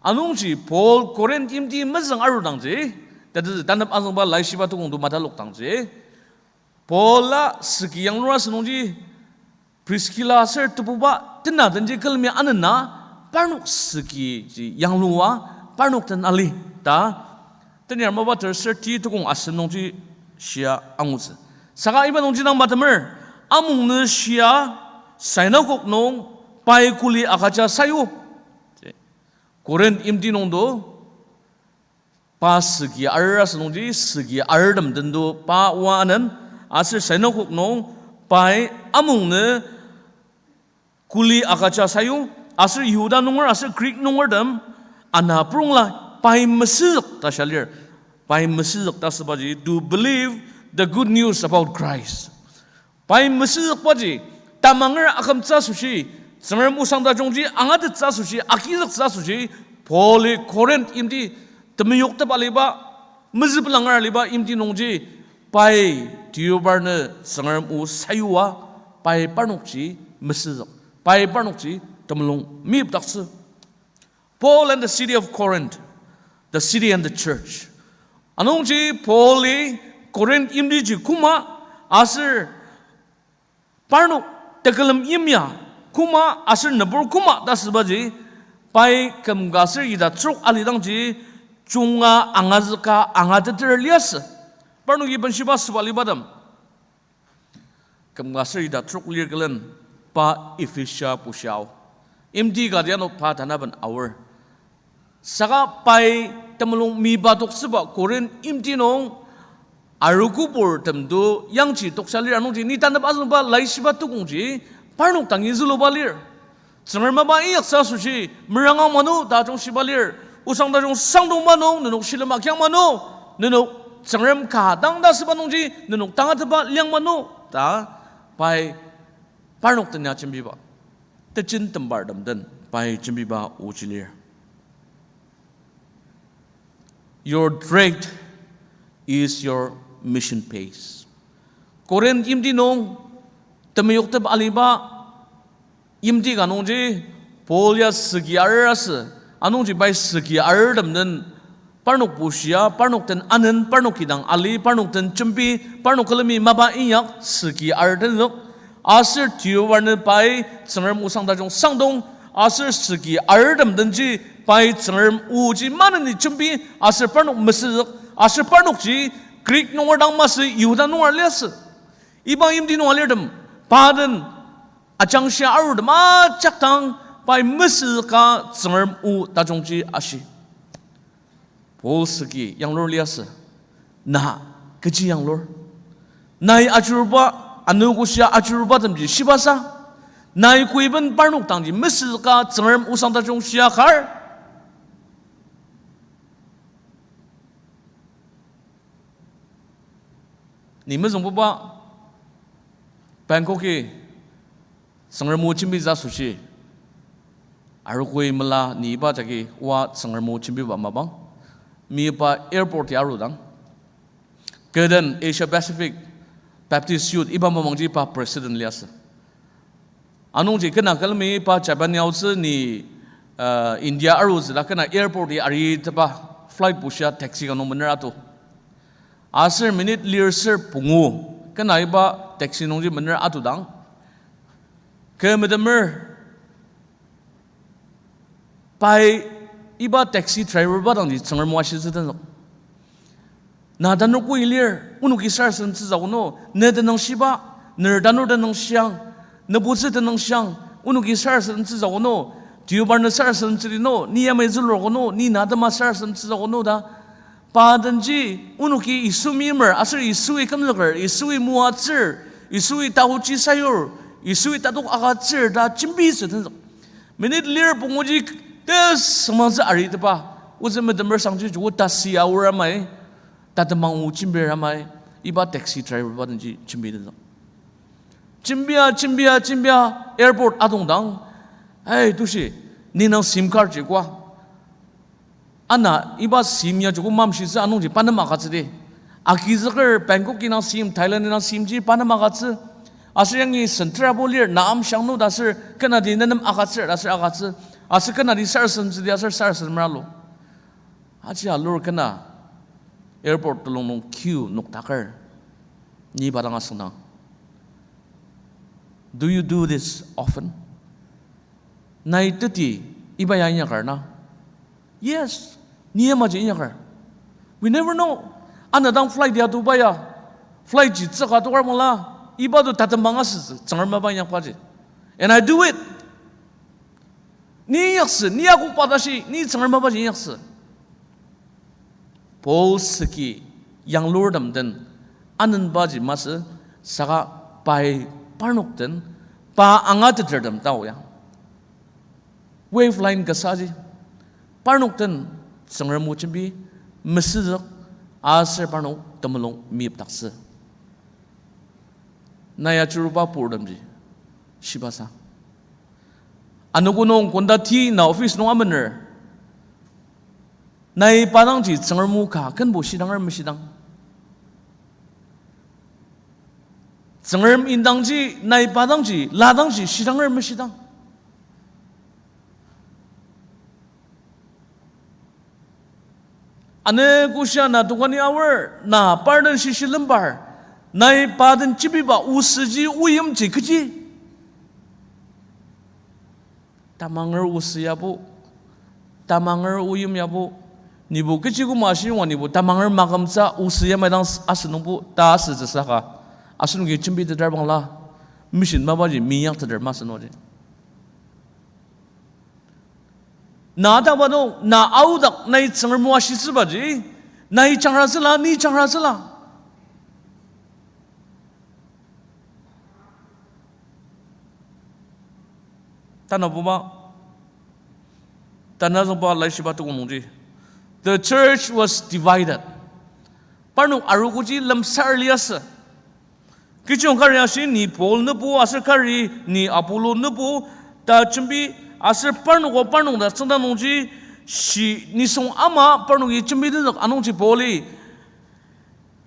Anungji Paul Corinth yimti mezüng arudangji, that is, tanep azüngba laishiba tukongto matalokdangji, Paul-a süki yanglur asünungji, Priskila aser tebuba tena denji külemi anena, parnok süki ji yanglua, parnok den ali ta, tenyar mapa terserti tukong asem nungji shia angutsü. Saka iba nungji dang matemer, amung nü shia, synagogue nung pai kuli agüja sayu. Corinth yimti nungdo, pa süki arer asünungji, süki arertem tendo pa oa anen, aser synagogue nung pai amung nü kuli agüja sayu, aser Yihuda nunger aser Greek nungertem ana prongla pai mesüzük ta shia lir. Pai mesüzük ta sübaji, to believe the good news about Christ. Pai mesüzükbaji, tamanger akümtsü asoshi, Tsüngrem osang tajungji angatettsü asoshi, agizüktsü asoshi, Paul-i Corinth yimti, temeyoktepa aliba, mezübelanger aliba yimti nungji, pai deobar nü Tsüngrem o sayua, pai parnokji mesüzük, pai parnokji temulung meyipdaktsü. Paul and the city of Corinth, the city and the church. Anungji Paul-i Corinth yimtiji küma aser parnok tekülem yimya küma aser nübur küma ta sübaji pai kümka aser ita trok alidangji junga angazüka angateter liasü. Parnoki benshiba süba alibatem. Kümka aser ita trok lir külen pa Ephesia bushia ao. Yimti kati ano pa tanaben aor. Saka pai temulung miba toktsüba Corinth yimti nung arogoburtemdo yangji toksa lir anungji ni tanep azüngba laishiba tukongji parnok dangi züluba lir. Tsüngrem mapa inyaktsü asoshi, merangang mano ta ajungshiba lir. Osang tajung sangdongba nung nenok shilem agiang mano, nenok Tsüngrem ka dang ta süba nungji nenok tangatetba liang mano ta pai parnok den ya jembiba. Tejen tembartem den pai jembiba oji lir. Your trade is your mission base. Corinth yimti nung temeyoktep aliba yimti ka nungji Paul ya süki arer asü, anungji pai süki arertem den parnok bushia, parnok den anen, parnok kidang ali, parnok den jembi, parnok külemi mapa inyak, süki arer tenzük. Aser tiobarnü pai Tsüngrem osang tajung sangdong, aser süki arertem denji pai Tsüngrem oji maneni jembi, aser parnok mesüzük, aser parnokji Greek nunger dang masü Yihuda nunger liasü. Iba yimti nung alirtem, pa den ajangshia arurtem ajak dang pai mesüka Tsüngrem o tajungji ashi. Paul süki yanglur liasü. Na kechi yanglur? Nai ajuruba, anogoshia ajurubatemji shibasa? Nai koiben parnok dangji mesüka Tsüngrem osang tajung shia kar? Ni mezüngbuba Bangkok-i Tsüngrem o jembitsü asoshi, arogoi mela ni iba jagi oa Tsüngrem o jembiba mapang, mi iba airport-i arudang, kü den Asia Pacific Baptist Youth iba mamangji pa president liasü. Anungji kena külemi pa Japan yaotsü ni, uh, India arutsü ta kena airport-i aritepa flight bushia taxi ka nung mener ato. Aser minute lir ser pungu kena iba taxi nungji mener atodang, kü metemer pai iba taxi driver ba dangji Tsüngrem o ashitsü tenzük. Na tanur koi lir, onoki sarasademtsü züoko no, ne tenüngshiba, ner tanur tenüngshiang, nebutsü tenüngshiang, onoki sarasademtsü züoko no, deobar nü sarasademtsü di no, ni yamai züluroko no, ni na atema sarasademtsü züoko no ta. Pa denji, onoki Yisu meimer, aser Yisui kümzüker, Yisui moatsür, Yisui taochi sayur, Yisui tatok agütsür ta jembitsü tenzük. Minute lir punguji tesüngmangtsü aritepa, ozü metemer sangji joko tasi aor amai, tatemang o jembir amai, iba taxi driver ba denji jembi tenzük. Jembia, jembia, jembia, airport atongdang, ai, tushi, ni nang SIM card ji koa. Ana iba SIM ya joko mamshitsü anungji pa nem agütsü di. Agizüker Bangkok-i nang SIM, Thailand-i nang SIM ji pa nem agütsü. Aser yangi sentera bo lir na amshiang no ta aser kena di ne nem agütsür ta aser agütsü. Aser kena di sarasademtsü di aser sarasademer alu. Aji alur kena airport telung nung queue noktaker. Ni pa dang asüngdang. Do you do this often? Nai teti iba ya inyaker na? Yes. Ni yamaji inyaker. We never know. Ana dang flight ya tuba ya. Flight ji tsüka tokar mangla. Iba to tatemang asütsü, Tsüngrem mapa inyakbaji. And I do it. Ni inyaktsü, ni akokba tashi, ni Tsüngrem mapaji inyaktsü. Paul süki yanglurtem den anenbaji masü saka pai parnok den pa angatetertem tao ya. Wavelength kasaji parnok den Tsüngrem o jembi mesüzük aser parnok temulung meyipdaktsü. Nai ajuruba purtemji shibasa. Anogo nung kondati na office nung amener. Nai pa dangji Tsüngrem o ka kenbo shidanger meshidang. Tsüngrem indangji, nai pa dangji, la dangji shidanger meshidang. Ane koshia na tokani aor, na par den shishi lembar, nai pa den jembiba osüji oyimji kechi. Tamanger osü yabo, tamanger oyim yabo, nibo kechi koma shiyonga nibo tamanger makümtsü osü yamai dang s-, asünungbo ta asütsü saka. Asenoki jembiteter bangla, mission mapaji minyakteter masü noji. Na taba nung, na aodak nai Tsüngrem o ashitsübaji, nai jangratsüla, ni jangratsüla. Tanabuba, tanazüngba laishiba tukong nungji, the church was divided. Parnok arogoji lemsar liasü. Kechiyong kari ashi ni Paul nübo aser kari ni Apollo nübo ta jembi aser parnoko parnok ta tsüngda nungji shi nisung ama parnoki jembi tenzük anungji Pauli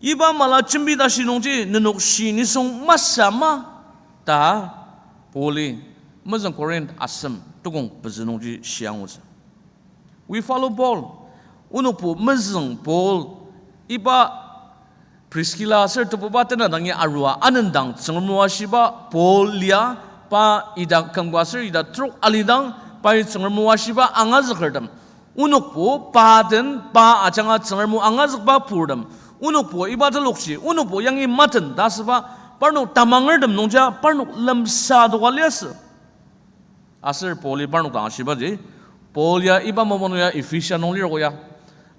iba mala jembi ta shi nungji nenok shi nisung masü ma ta Pauli mezüng Corinth asem tukong pezü nungji shiangutsü. We follow Paul. Onokbo mezüng Paul iba Priscilla aser tebuba tena dangi arua anendang Tsüngrem o ashiba Paul lia pa ita kümka aser ita trok alidang pai Tsüngrem o ashiba angazükertem. Onokbo pa den pa ajanga Tsüngrem o angazükba purtem. Onokbo iba telokji, onokbo yangi maten ta asüba parnok tamangertem nungja parnok lemsa adoka liasü. Aser Pauli parnok dang ashibaji, Paul ya iba mapang nung ya Ephesia nung lirko ya.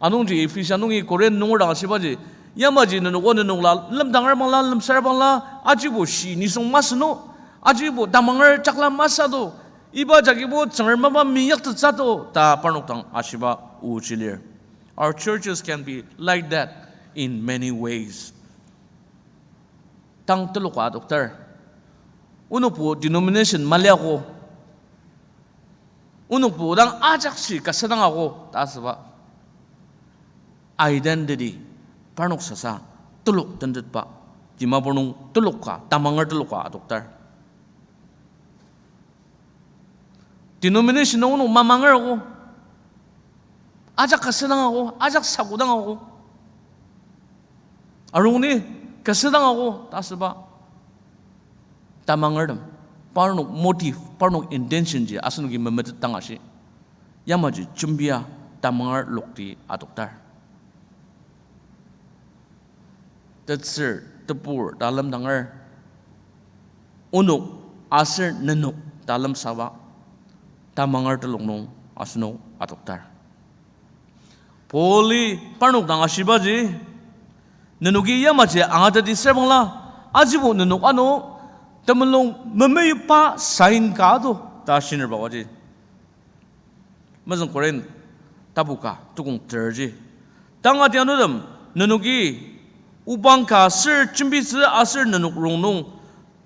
Anungji Ephesia nungi Corinth nunger dang ashibaji, yamaji nenok o nenok la lemdanger bangla, lemsar bangla, ajibo shi nisung masü no, ajibo tamanger jakla masü to, iba jagibo Tsüngrem mapa minyaktettsü to ta parnok dang ashiba ochi lir. Our churches can be like that in many ways. Tang telok adokter. Onokbo denomination maliako. Onokbo dang ajakji kasa dang ako ta asüba. Identity, parnok sasa telok tentetba Dimapur nung telok ka, tamanger telok ka adoktar. Denomination nung onok mamanger ako. Ajak kasa dang ako, ajak saku dang ako. Arung ni kasa dang ako ta asüba tamangertem, parnok motive, parnok intention ji asenoki memetet dang ashi. Yamaji jembia tamanger lokti adoktar. Tetsür, tebur ta lemdanger, onok aser nenok ta lemsaba tamanger telok nung asenok adoktar. Pauli parnok dang ashibaji, nenoki yamaji angateti sürbangla, ajibo nenok ano temulung memeiba sign ka ato ta shinerba waji. Mezüng Korinth tapu ka tukong terji. Tang atianutem, nenoki obang ka aser jembitsü aser nenok rongnung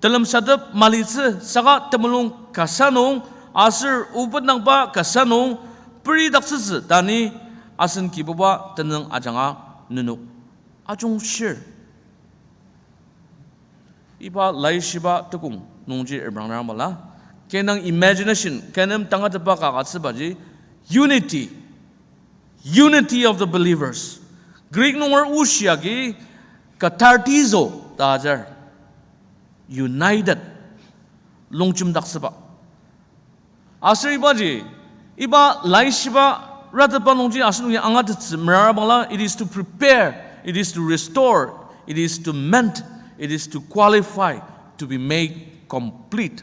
telemsatep malitsü saka temulung kasa nung aser obendangba kasa nung peridaktsütsü ta ni asen Kibuba tenüng ajanga nenok ajungshir. Iba laishiba tukong nungji rebrangrang bala, kü nem imagination, kü nem tangatetba ka agütsübaji, unity, unity of the believers. Greek nunger oshi agi katartizo ta ajar. United. Longjemdaktsüba. Aser ibaji, iba laishiba ratetba nungji asenoki angatettsü merara bangla, it is to prepare, it is to restore, it is to mend, it is to qualify, to be made complete.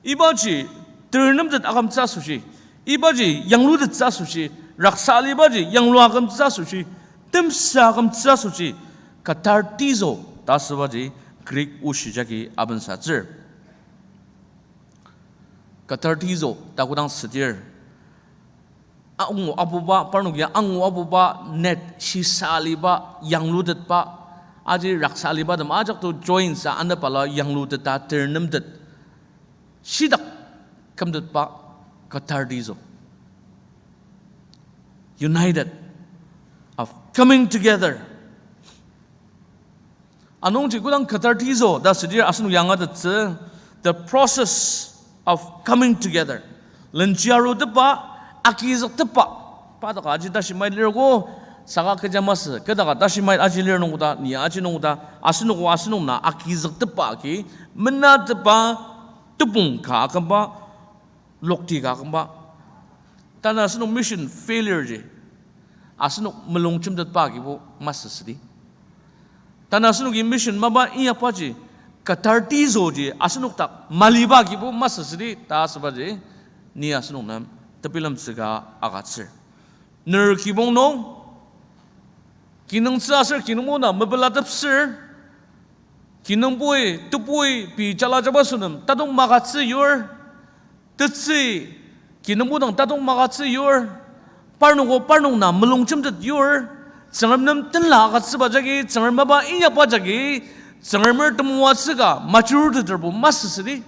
Ibaji ternemtet akümtsü asoshi, ibaji yanglutettsü asoshi, raksa alibaji yanglua akümtsü asoshi, temsa akümtsü asoshi, katartizo ta asübaji Greek oshi jagi abensatsür. Katartizo ta kodang südir, angu apuba, parnoki angu apuba net shisa aliba, yanglutetba, aji raksa aliba tem ajak to joints a anepala yangluteta ternemtet shidak kümtetba katartizo. United, of coming together. Anungji kodang katartizo ta südir asenoki angatettsü, the process of coming together. Lenji arutepba, agizüktepba. Pa daka aji tashi mait lir ko, saka kecha masü, kü daka tashi mait aji lir nungkoda, ni aji nungkoda, asenoko asenok na agizüktepba agi, menatepba, tepong ka akümba, lokti ka akümba. Tanü asenok mission failure ji asenok mulungjemtetba agibo masü südi. Tanü asenoki mission mapa inyakbaji, katartizo ji asenok dak maliba agibo masü südi ta asübaji, ni asenok nem tebilemtsü ka agütsür. Ner kibong nung kinungtsü aser kinungpo na mepelatepsür, kinungpoi, tebui, pei jala jabaso nem tatong magütsü yur, tetsü, kinungpo dang tatong magütsü yur, parnoko parnok na mulungjemtet yur, Tsüngrem nem tenla agütsüba jagi, Tsüngrem mapa inyakba jagi, Tsüngremer temoatsü ka majurteterbo masü südi.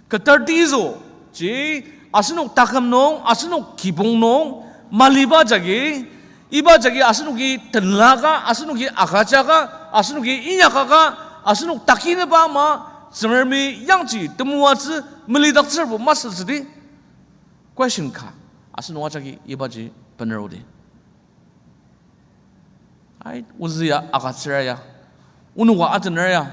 Katartizo ji asenok taküm nung, asenok kibong nung maliba jagi, iba jagi asenoki tenlaka, asenoki agüjaka, asenoki inyakaka, asenok takineba ama, Tsüngremi yangji temoatsü melidaktsürbo masü südi. Question ka, asenok ajaki ibaji bener odi. Ai, ozü ya agütsüra ya, onoka atener ya,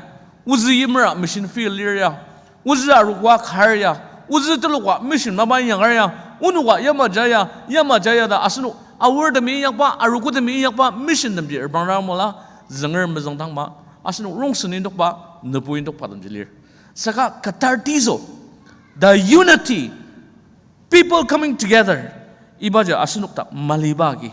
ozü yimera mission field lir ya, ozü aroka kar ya, ozü teloka mission mapa inyaker ya, onoka yamaja ya, yamaja ya ta asenok aortemi inyakba, arokotemi inyakba mission temji erbangra mola, zünger mezüngdangma, asenok rongsen indokba, nübu indokba temji lir. Saka katartizo, the unity, people coming together, ibaji asenok dak maliba agi,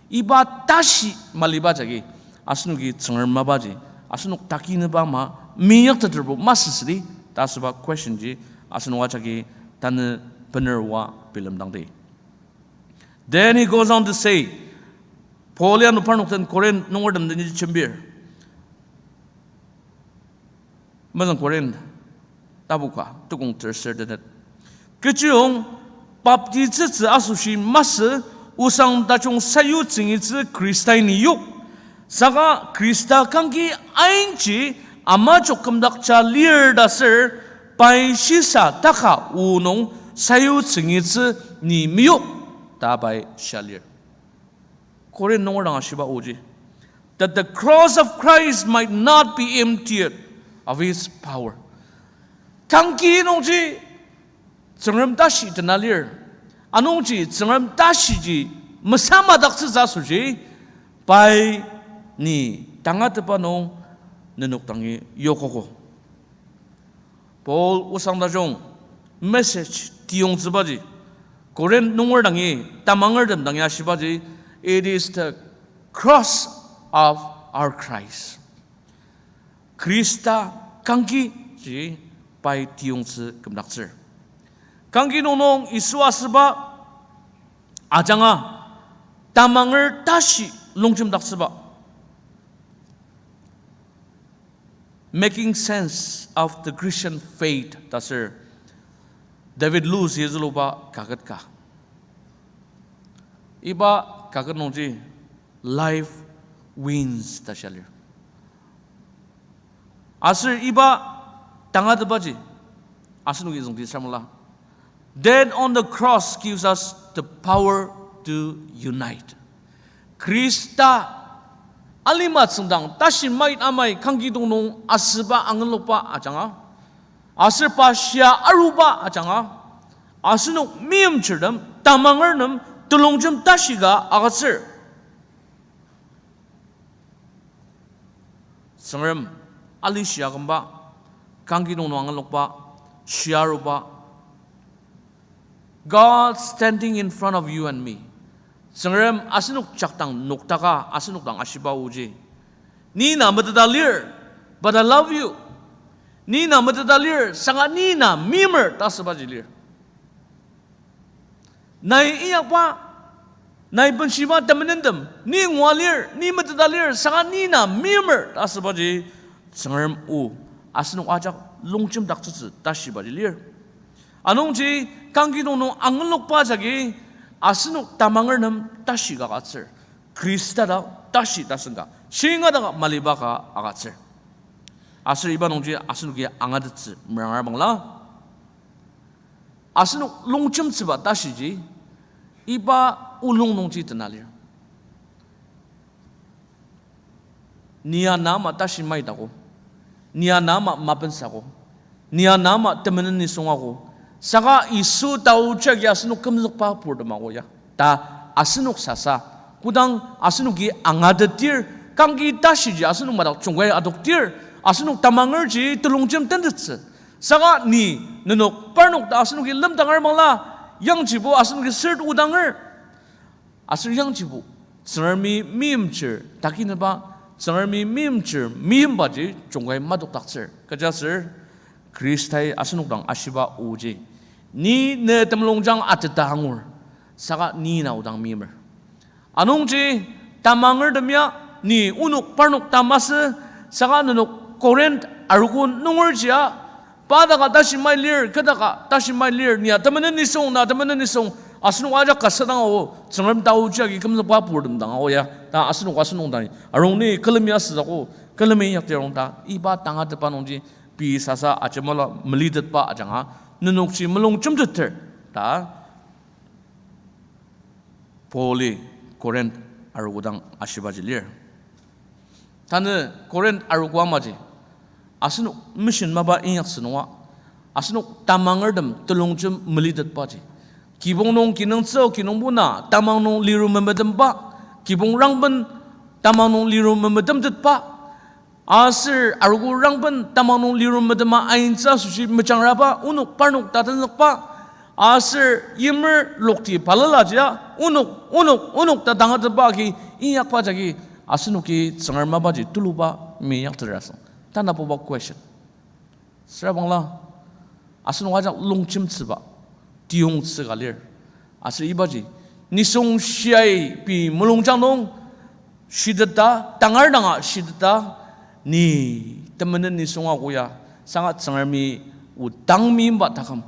iba tashi maliba jagi, asenoki Tsüngrem mapaji asenok takineba ama minyakteterbo masü südi ta asüba question ji asenok ajaki tanü bener oa bilemdangdi. Then he goes on to say, Paul ya ano parnok den Korinth nungertem den jembir. Mezüng Korinth tapu ka, tukong terser tenet. Kechiyong baptitsütsü asoshi masü, osang tajung sayu tsüngitsü Khristai ni yok. Saka Khrista kangki ainji ama jok kümdakja lir ta ser, pai shisa taka o nung sayutsü ngitsü ni meyok ta pai shia lir. Korinth nunger dang ashiba oji, that the cross of Christ might not be emptied of his power. Kangki nungji Tsüngrem tashi tena lir. Anungji Tsüngrem tashiji mesamadaktsütsü asoshi, pai ni tangatetba nung nenok dangi yokogo. Paul osang tajung message tiyongtsübaji, Korinth nunger dangi, tamangertem dangi ashibaji, it is the cross of our Christ. Khrista kangki ji pai tiyongtsü kümdaktsür. Kangki nung nung Yisu asüba ajanga tamanger tashi longjemdaktsüba. Making Sense of the Christian Faith ta ser David Lose-i züluba kaket ka. Iba kaket nungji Life Wins ta shia lir. Aser iba tangatetbaji asenoki züngdi samala. Death on the cross gives us the power to unite. Khrista alima tsüngdang tashi mait amai kangkidong nung asüba angelokba ajanga, aser pa shia aruba ajanga, asenok meimchirtem, tamangertem, telongjem tashi ka agütsür. Tsüngrem ali shia kümba, kangkidong nung angelokba, shia aruba, God standing in front of you and me. Tsüngrem asenok jakdang noktaka asenok dang ashiba oji, ni na meteta lir, but I love you. Ni na meteta lir, saka ni na meimer ta asübaji lir. Nai inyakba, nai benshiba temenentem, ni ngua lir, ni meteta lir, saka ni na meimer ta asübaji Tsüngrem o, asenok ajak longjemdaktsütsü ta shibaji lir. Anungji kangkidong nung angelokba jagi asenok tamanger nem tashi ka agütsür. Khrista ta tashi tasen ka, shinga daka maliba ka agütsür. Aser iba nungji asenoki angatettsü meranga bangla, asenok longjemtsüba tashiji iba olung nungji tena lir. Ni ana ama tashi maitako. Ni ana ama mapensako. Ni ana ama temenen nisung ako. Saka Yisu taoji agi asenok kümzükba purtem ako ya ta asenok sasa, kodang asenoki angatetdir, kangki tashiji asenok madak jungkai adoktir, asenok tamangerji telongjem tentettsü. Saka ni, nenok, parnok ta asenoki lemdanger mangla, yangjibo asenoki süret odanger. Aser yangjibo Tsüngremi meimchir takineba, Tsüngremi meimchir meimbaji jungkai madokdaktsür. Kechiaser Khristai asenok dang ashiba oji, ni ne temulungjang ateta angur, saka ni na odang meimer. Anungji tamangertem ya, ni onok parnok ta masü, saka nenok Korinth arogo nungerjia, pa daka tashi mai lir, kü daka tashi mai lir, ni ya temenen nisung, na temenen nisung, asenok ajak kasa dang ao, Tsüngrem taoji agi kümzükba purtem dang ao ya ta asenok asenok dang arung ni külemi asütsü ako, külemi inyakdi arung ta iba tangatetba nungji pei sasa ajemala melitetba ajanga, nenokji mulungjemteter ta Pauli Korinth arogo dang ashibaji lir. Tanü Korinth arogo amaji asenok mission mapa inyaksü nunga, asenok tamangertem telongjem melitetbaji, kibong nung kinungtsü, kinungpo na tamang nung liru memetemba, kibong rangben tamang nung liru memetemtetba, aser arogo rangben tamang nung liru metema aintsü asoshi mejangraba, onok parnok ta tenzükba, aser yimer lokti balalajia, onok, onok, onok ta tangatetba agi inyakba jagi asenoki Tsüngrem mapaji tuluba meinyakteter asang. Tanabuba question. Süra bangla, asenok ajak longjemtsüba tiyongtsü ka lir. Aser ibaji, nisung shiai pei mulungjang nung shiteta, tangar danga shiteta, ni temenen nisung ako ya, saka Tsüngremi odang meimba taküm,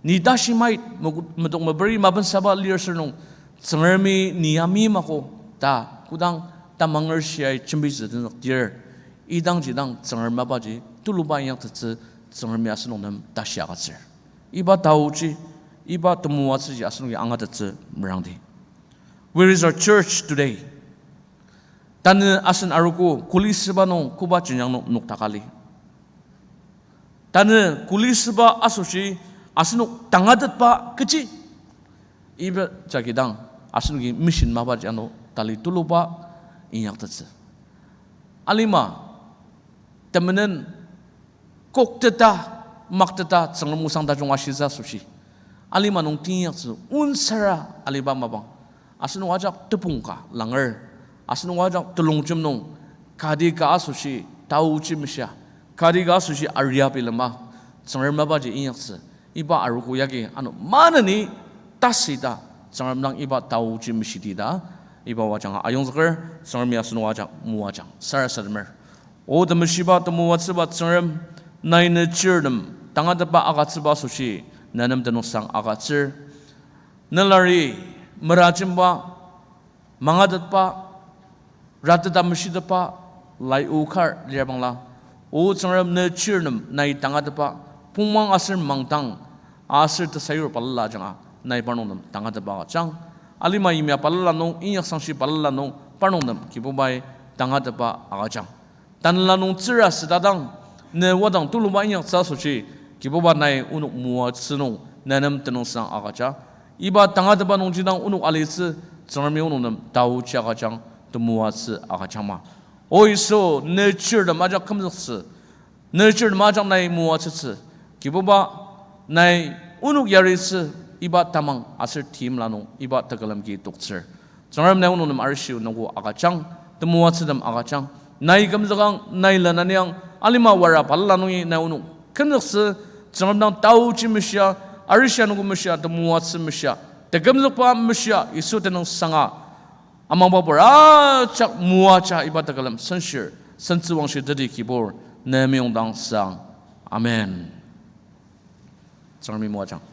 ni tashi mait, megu-, medok meperi mapensaba lir sür nung, Tsüngremi ni ya meimako ta kodang tamanger shiai jembitsü tenzükdir, idangji dang Tsüngrem mapaji tuluba inyaktettsü Tsüngremi asenok nem tashi agütsür. Iba taoji, iba temoatsüji asenoki angatettsü merangdi. Where is our church today? Tanü asen arogo kuli süba nung koba jenjang nung nokdaka li? Tanü kuli süba asoshi asenok tangatetba kechi? Iba jagi dang asenoki mission mapaji ano tali tuluba inyaktettsü. Alima, temenen kokteta, makteta, Tsüngrem osang tajung ashitsü asoshi, alima nung teinyaktsü onsara aliba mapang, asenok ajak tepong ka langer, asenok ajak telongjem nung kati ka asoshi taoji meshia, kati ka asoshi aria bilema, Tsüngrem mapaji inyaktsü, iba arogo yagi ano maneni tasü ta Tsüngrem dang iba taoji meshidi ta, iba ajanga ayongzüker, Tsüngremi asenok ajak moajang sarasademer. O temeshiba temoatsüba Tsüngrem, nai ne chirtem tangatetba agütsüba asoshi ne nem tenüngsang agütsür. Ne lari merajemba, mangatetba, rateta meshitetba, lai o kar lir bangla, O Tsüngrem, ne chirtem nai tangatetba, pongmang aser mangdang aser tesayur balala ajanga nai parnok nem tangatetba agüjang. Alima yimya balala nung, inyaksangshi balala nung parnok nem Kibubai tangatetba agüjang. Tanela nung tsüra südadang, ne wadang tuluba inyaktsü asoshi, Kibuba, nai onok moatsü nung ne nem tenüngsang agüja. Iba tangatetba nungji dang onok alitsü, Tsüngremi onok nem taoji agüjang, temoatsü agüjangma. O Yisu, ne chirtem ajak kümzüktsü, ne chirtem ajak nai moatsütsü, Kibuba, nai onok yaritsü, iba tamang aser timla nung iba tekülem ki toktsür. Tsüngrem, nai onok nem arishi nungbo agüjang, temoatsütem agüjang. Nai kümzükang, nai lenaniang, alima wara balala nungi nai onok kümzüktsü, Tsüngrem dang taoji meshia, arishi nungbo meshia, temoatsü meshia, tekümzükba meshia, Yisu tenüngsanga amangba pur ajak moaja iba tekülem senshir, sentsüwangshi teti Kibur, ne meyongdang sang. Amen. Tsüngremi moajang.